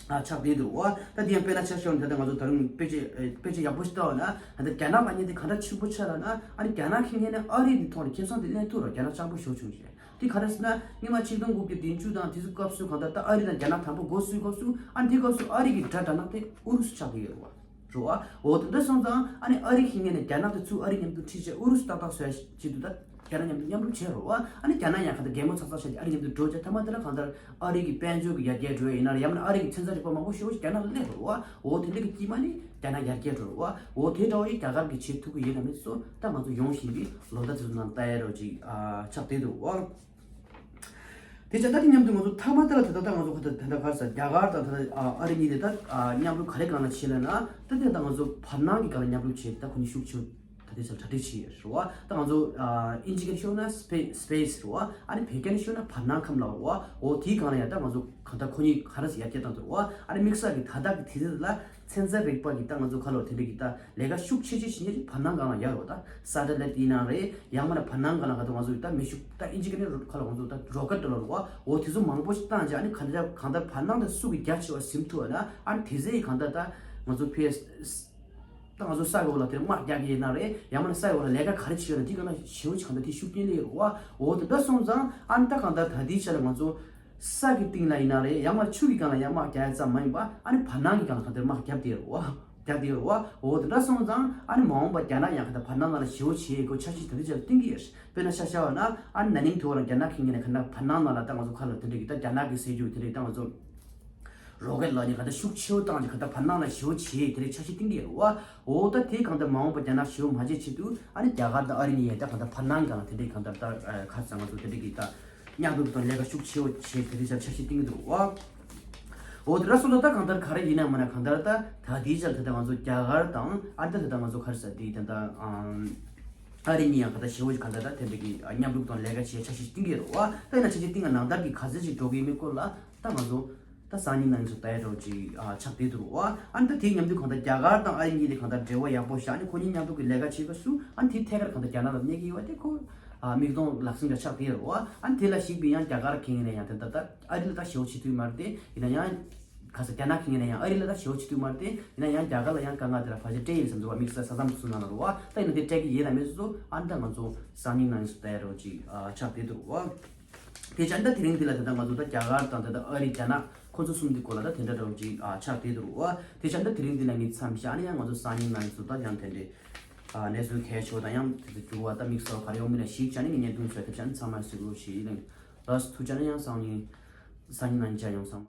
ཨ་ཆགས་བསྡད་འདུག་བ། ད་དེ་ཡང་དཔེར་ན་ཆ་བཞག་ན་ད་ལྟ་ང་ཚོ་ད་རུང་དཔེ་ཆ་དཔེ་ཆ་ཡག་པོ་ཞིག་ལྟ་བ་ན་ད་ལྟ་རྒྱ་ནག་ལབ་མཁན་དེ་ག་འདྲ་ཕྱུག་པོ་ཆགས་ལབ་ན་ཨ་ནི་རྒྱ་ནག་གི་ངོས་ནས་ཨ་རི་གི་ཐོག་ནས་ཁེ་བཟང་དེ་ལེན་ཐུབ་རོགས། རྒྱ་ནག་སྤྱང་པོ་ཞེ་པོ་བྱུང་ཞེས་དེ་ག་རེ་ཟེར་ན་སྔོན་མ་ཆིག་སྟོང་དགུ་བརྒྱ་བདུན་ཅུ་དང་དེ་ཚོ་སྐབས་སུ་གང་ལྟར་ད་ཨ་རི་དང་རྒྱ་ནག་དམ་པོ་འགོ་བཙུགས་སྐབས་སུ་ཨ་ནི་དེ་སྐབས་སུ་ཨ་རི་གི་དགྲ་དྲག་ན་དེ་ཨུ་རུ་སུ་ཆགས་ཀྱི་ཡོད་རེད་བ། རེད་བ། འོ་དེ་འདྲ་སོང་ཙང་ཨ་ནི་ཨ་རི་གི་ངོས་ནས་རྒྱ་ནག་དེ་ཚུར་ཨ་རི་མཉམ་དུ་ཁྲིད་བྱས་ཨུ་རུ་སུ་ཏག་ཏག་བཟོ་ཡ་ཆེད་དུ་ད་རྒྱ་ནག་མཉམ་དུ་མཉམ་རུབ་བྱས་རེད་བ། ཨ་ནི་རྒྱ་ནག་ཡང་ག་ད་གད་མོ་ཚག་ཚག་བྱས་ཏེ་ཨ་རི་མཉམ་དུ་འགྲོ་བྱས་མཐའ་མ་དེ་ལ་གང་ལྟར་ཨ་རི་གི་དཔལ་འབྱོར་གྱི་ཡར་རྒྱས་འགྲོ་ཡ་ཡིན་ན་རེད། ཡང་མིན་ཨ་རི་གི་ཚན་རྩལ་རིག་པ་མང་པོ་ཞེ་པོ་ཞིག་རྒྱ་ནག་ལ་སླེབས་རེད་བ། འོ་དེ་འདྲ་གི་དཀྱིལ་མ་ནི་རྒྱ་ནག་ཡར་རྒྱས་འགྲོ་རེད་བ། འོ་དེ་འདྲ་བ་ཡིན་རྒྱ་གར་གྱིས་བྱེད་ཐུབ་ཀྱི་ཡོད་དམ་མེད་སོགས་ད་ང་ཚོ་ཡོང་བཞིན་པའི་ལོ་ཟླ་དེ་ཚོ་ནང་ལྟ་ཡ་རོགས་ཅིག་ཨ་ཆགས་བསྡད་འདུག་བ། དེ་བྱས་ད་དེ་མཉམ་དུ་ང་ཚོ་མཐའ་མ་དེ་ལ་ད་ལྟ་ད་ང་ཚོ་ཁ་ད་ད་ལྟ་ག་རེ་ཟེར་རྒྱ་གར་དང་ད་ལྟ་ཨ་ཨ་རི་གཉིས་དེ་ད་མཉམ་རུབ་ག་རེ་སྒང་ལ་བྱེད་ལབ་ན་ད་དེ་ད་ང་ཚོ་བར་སྣང་གི་སྒང་ལ་མཉམ་རུབ་བྱེད་ད་ཁོ་གཉིས་ཤུགས་ཆེ་ད་དེ་ཚོ་གྲ་སྒྲིག་བྱེད་ཡོད་རེད་བ། ད་ང་ཚོ་ཨིན་ཇི་སྐད་ཤོད་ན་སྤེ་སི་པེ་སི་རེད་བ། ཨ་ནི་བོད་སྐད་ཤོད་ན་བར་སྣང་ཁམས་ལབ་རེད་བ། འོ་དེའི་སྒང་ལ་ཡང་ད་ང་ཚོ་གང་ལྟར་ཁོ་གཉིས་ག་རེ་ཟེར་ཡར་རྒྱས་བཏང་འདུག་རེད་བ། ཨ་ནི་དམིགས་བསལ་གྱི་ད་ལྟ་གི་དུས་ཚོད་ལ་ཚན་རྩལ་རིག་པ་གི་ད་ང་ཚོ་ཁ་ལོ་དེ་འདྲ་གི་ད་ལས་ཀ་ཤུགས་ཆེ་ཆེ་བྱེད་མཁན་བར་སྣང་སྒང་ལ་ཡོད་རེད་བ། ད་སེ་ཊེ་ལའེ་ཊི་ཡིན་ན་རེད། ཡང་མིན་ན་བར་སྣང་སྒང་ལ་ག་ད་ང་ཚོ་ད་མེ་ཤུགས་ད་ཨིན་ཇི་སྐད་ནས་ཁ་ལོ་ང་ཚོ་ད་རོ་ཀེ་ཊི་ལབ་རེད་བ། འོ་དེ་ཚོ་མང་པོ་ཞིག་བཏང་རྗེས་ཨ་ནི་གང་ལྟར་གང་ལྟར་བར་སྣང་དེ་སུ་གི་རྒྱ་ཆེ་བ་ཟིན་ཐུབ་བ་ན་ཨ་ནི་དེ་ཚོ་ཡི་གང་ལྟར་ད་ང་ཚོ་ཕི་ཨེ་སི་ད་ང་ཚོ་ས་གི་འོག་ལ་དེར་དམག་རྒྱག་གི་ཡིན་ན་རེད། ཡང་མིན་ན་ས་གི་འོག་ལ་ལས་ཀ་ག་རེ་བྱེད་ཡོད་ན་དེ་ག་ན་ཞེ་པོ་ཅིག་གང་ལྟར་དེ་ཤུགས་རྐྱེན་སླེབས་ཡོད་རེད་བ། འོ་དེ་འདྲ་སོང་ཙང་ཨ་ནི་ད་གང་ལྟར་ད་ལྟའི་ཆ་ལ་ང་ཚོ་ས་གི་སྟེང་ལ་ཡིན་ན་རེད། ཡང་མིན་ན་ཆུ་གི་སྒང་ལ་ཡང་དམག་རྒྱག་ཡ་ཙམ་མ་ཡིན་པ་ཨ་ནི་བར་སྣང་གི་སྒང་ལ་གང་ལྟར་དམག་རྒྱབ་བསྡད་ཡོད་རེད་བ། རྒྱག་བསྡད་ཡོད་རེད་བ། འོ་དེ་འདྲ་སོང་ཙང་ཨ་ནི་མ་འོངས་པ་རྒྱ་ནག་ཡང་གང་ལྟར་བར་སྣང་ནང་ལ་ཞེ་པོ་ཅིག་གོ་འཆར་གཞི་ད་ལྟའི་ཆ་ལ་བཏིང་གི་ཡོད་རེད། དཔེར་ན་ཆ་བཞག་པ་ན་ཨ་ནི་ན་ནིང་དུས་བ་ལ་རྒྱ་ནག་གི་ངོས་ནས་གང་ལྟར་བར་སྣང་ནང་ལ་ད་ང་ཚོ་ཁ་ལ་དེ་འདྲ་གི་ད་རྒྱ་ནག་གི་སྲིད་ཇུས་དེ་འདྲ་ད་ང་ཚོ་རོ་ཀེ་ཊི་ལབ་ནས་ག་ད་ཤུགས་ཆེ་བོ་བཏང་ཅིག་ག་ད་བར་སྣང་ལ་ཞེ་པོ་བྱེད་དེ་རིགས་འཆར་གཞི་བཏིང་གི་ཡོད་རེད་བ། འོ་ད་དེ་གང་ལྟར་མ་འོངས་པ་རྒྱ་ནག་ཞེ་པོ་མ་བྱེད་ཆེད་དུ་ཨ་ནི་རྒྱ་གར་དང་ཨ་རི་གཉིས་ཡང་ད་གང་ལྟར་བར་སྣང་སྒང་ལ་དེ་འདྲའི་གང་ལྟར་ད་ཁ་ཚང་ང་ཚོ་དེ་འདྲའི་གི་ད་མཉམ་རུབ་དང་ལས་ཀ་ཤུགས་ཆེ་བོ་བྱེད་དེ་རིགས་འཆར་གཞི་བཏིང་གི་འདུག་བ། འོ་དེ་འདྲ་སོང་ཙང་ད་གང་ལྟར་ག་རེ་ཡིན་ན་མིན་ན་གང་ལྟར་ད་ད་དེའི་ཆར་ད་ལྟ་ང་ཚོ་རྒྱ་གར་དང་ཨ་ད་ད་ལྟ་ང་ཚོ་ག་རེ་ཟེར་དེ་ད་ལྟ་ཨ་རི་གཉིས་ཡང་ག་ད་ཞེ་པོ་ཅིག་གང་ལྟར་ད་དེ་འདྲ་གི་མཉམ་རུབ་དང་ལས་ཀ་བྱེད་འཆར་གཞི་བཏིང་གི་ཡོད་རེད་བ། ད་ཡིན་ན་འཆར་གཞི་བཏིང་ག་ནང་ལྟར་གི་ག་ཚོད་ཅིག་འགྲོ་གི་ཡོད་མེད་སྐོར་ལ་ད་ང་ཚོ་ད་སང་ཉིན་གནངས་ཉིན་སུ་ལྟ་ཡ་འདྲ་བོ་ཅིག་ཨ་ཆགས་བསྡད་འདུག་བ། ཨ་ནི་ད་དེའི་མཉམ་དུ་གང་ལྟར་རྒྱ་གར་དང་ཨ་རི་གཉིས་ལ་གང་ལྟར་འབྲེལ་བ་ཡག་པོ་ཞིག་ཨ་ནི་ཁོ་གཉིས་མཉམ་དུ་གི་ལས་ཀ་བྱེད་སྐབས་སུ་ཨ་ནི་དེའི་ཐད་ཀར་གང་ལྟར་རྒྱ་ནག་ལ་གནོད་ཀྱི་ཡོད་པ་དེ་ཁོ་ཨ་མིག་མཐོང་ལག་ཟིན་འདྲ་ཆགས་བསྡད་ཡོད་རེད་བ། ཨ་ནི་དེ་ལ་གཞིགས་པའི་ཡང་རྒྱ་གར་གྱི་ངོས་ནས་ཡང་དེ་ལྟར་ད་ཨ་རི་ལ་ད་ཞེ་པོ་བྱེད་ཐུབ་ཀྱི་མ་རེད་དེ་ཡིན་ན་ཡང་ག་ས་རྒྱ་ནག་གི་ངོས་ནས་ཡང་ཨ་རི་ལ་ད་ཞེ་པོ་བྱེད་ཐུབ་ཀྱི་མ་རེད་དེ་ཡིན་ན་ཡང་རྒྱ་གར་ལ་ཡང་དཀའ་ངལ་དེ་ལ་བར་ཆད་སྤྲད་ཡིན་བསམ་འདུག་བ། དམིགས་བསལ་ས་མཚམས་སུ་ནང་ལ་རེད་བ། ད་ཡིན་ན་དེ་སྤྲད་ཀྱི་ཡོད་དམ་མེད་སོ་སོ་ཨ་ནི་ད་ང་ཚོ་སང་ཉིན་གནངས་ཉིན་སུ་ལྟ་ཡ་འདྲ་བོ་ཅིག་ཨ་ཆགས་བསྡད་འདུག་བ། དེ་བྱས་ད་དེ་རིང་འདི་ལ་ད་ལྟ་ང་ཚོ་ད་རྒྱ་གར་དང་ད་ལྟ་ཨ་རི་རྒྱ་ནག་ ཁོ་ཚོ་གསུམ་དེ་སྐོར་ལ་ད་དེ་འདྲ་འདྲ་བོ་ཅིག་ཨ་ཆགས་བསྡད་འདུག་རེད་བ། དེ་ཆ་འདི་དེ་རིང་འདི་ལ་ངས་མཚམས་བཞག་ནས་ཡང་ང་ཚོ་སང་ཉིན་ང་ཚོ་ད་ཡང་དེ་འདྲའི་ཨ་གནས་ཚུལ་གལ་ཆེ་བ་དང་ཡང་དེ་ཚོ་འགྱུར་བ་ད་དམིགས་བསལ་ག་རེ་ཡོང་མིན་ལ་གཞིགས་བྱས་ནས་ངས་བརྙན་ཐུང་བཟོས་ཐབས་བྱས་ནས་ཚང་མ་གཟིགས་རོགས་ཞེས་ཡིན། ལགས་ཐུགས་རྗེ་ཆེ། ཡང་སང་ཉིན་སང་ཉིན་ནང་མཇལ་ཡོང་། ཚང་མ།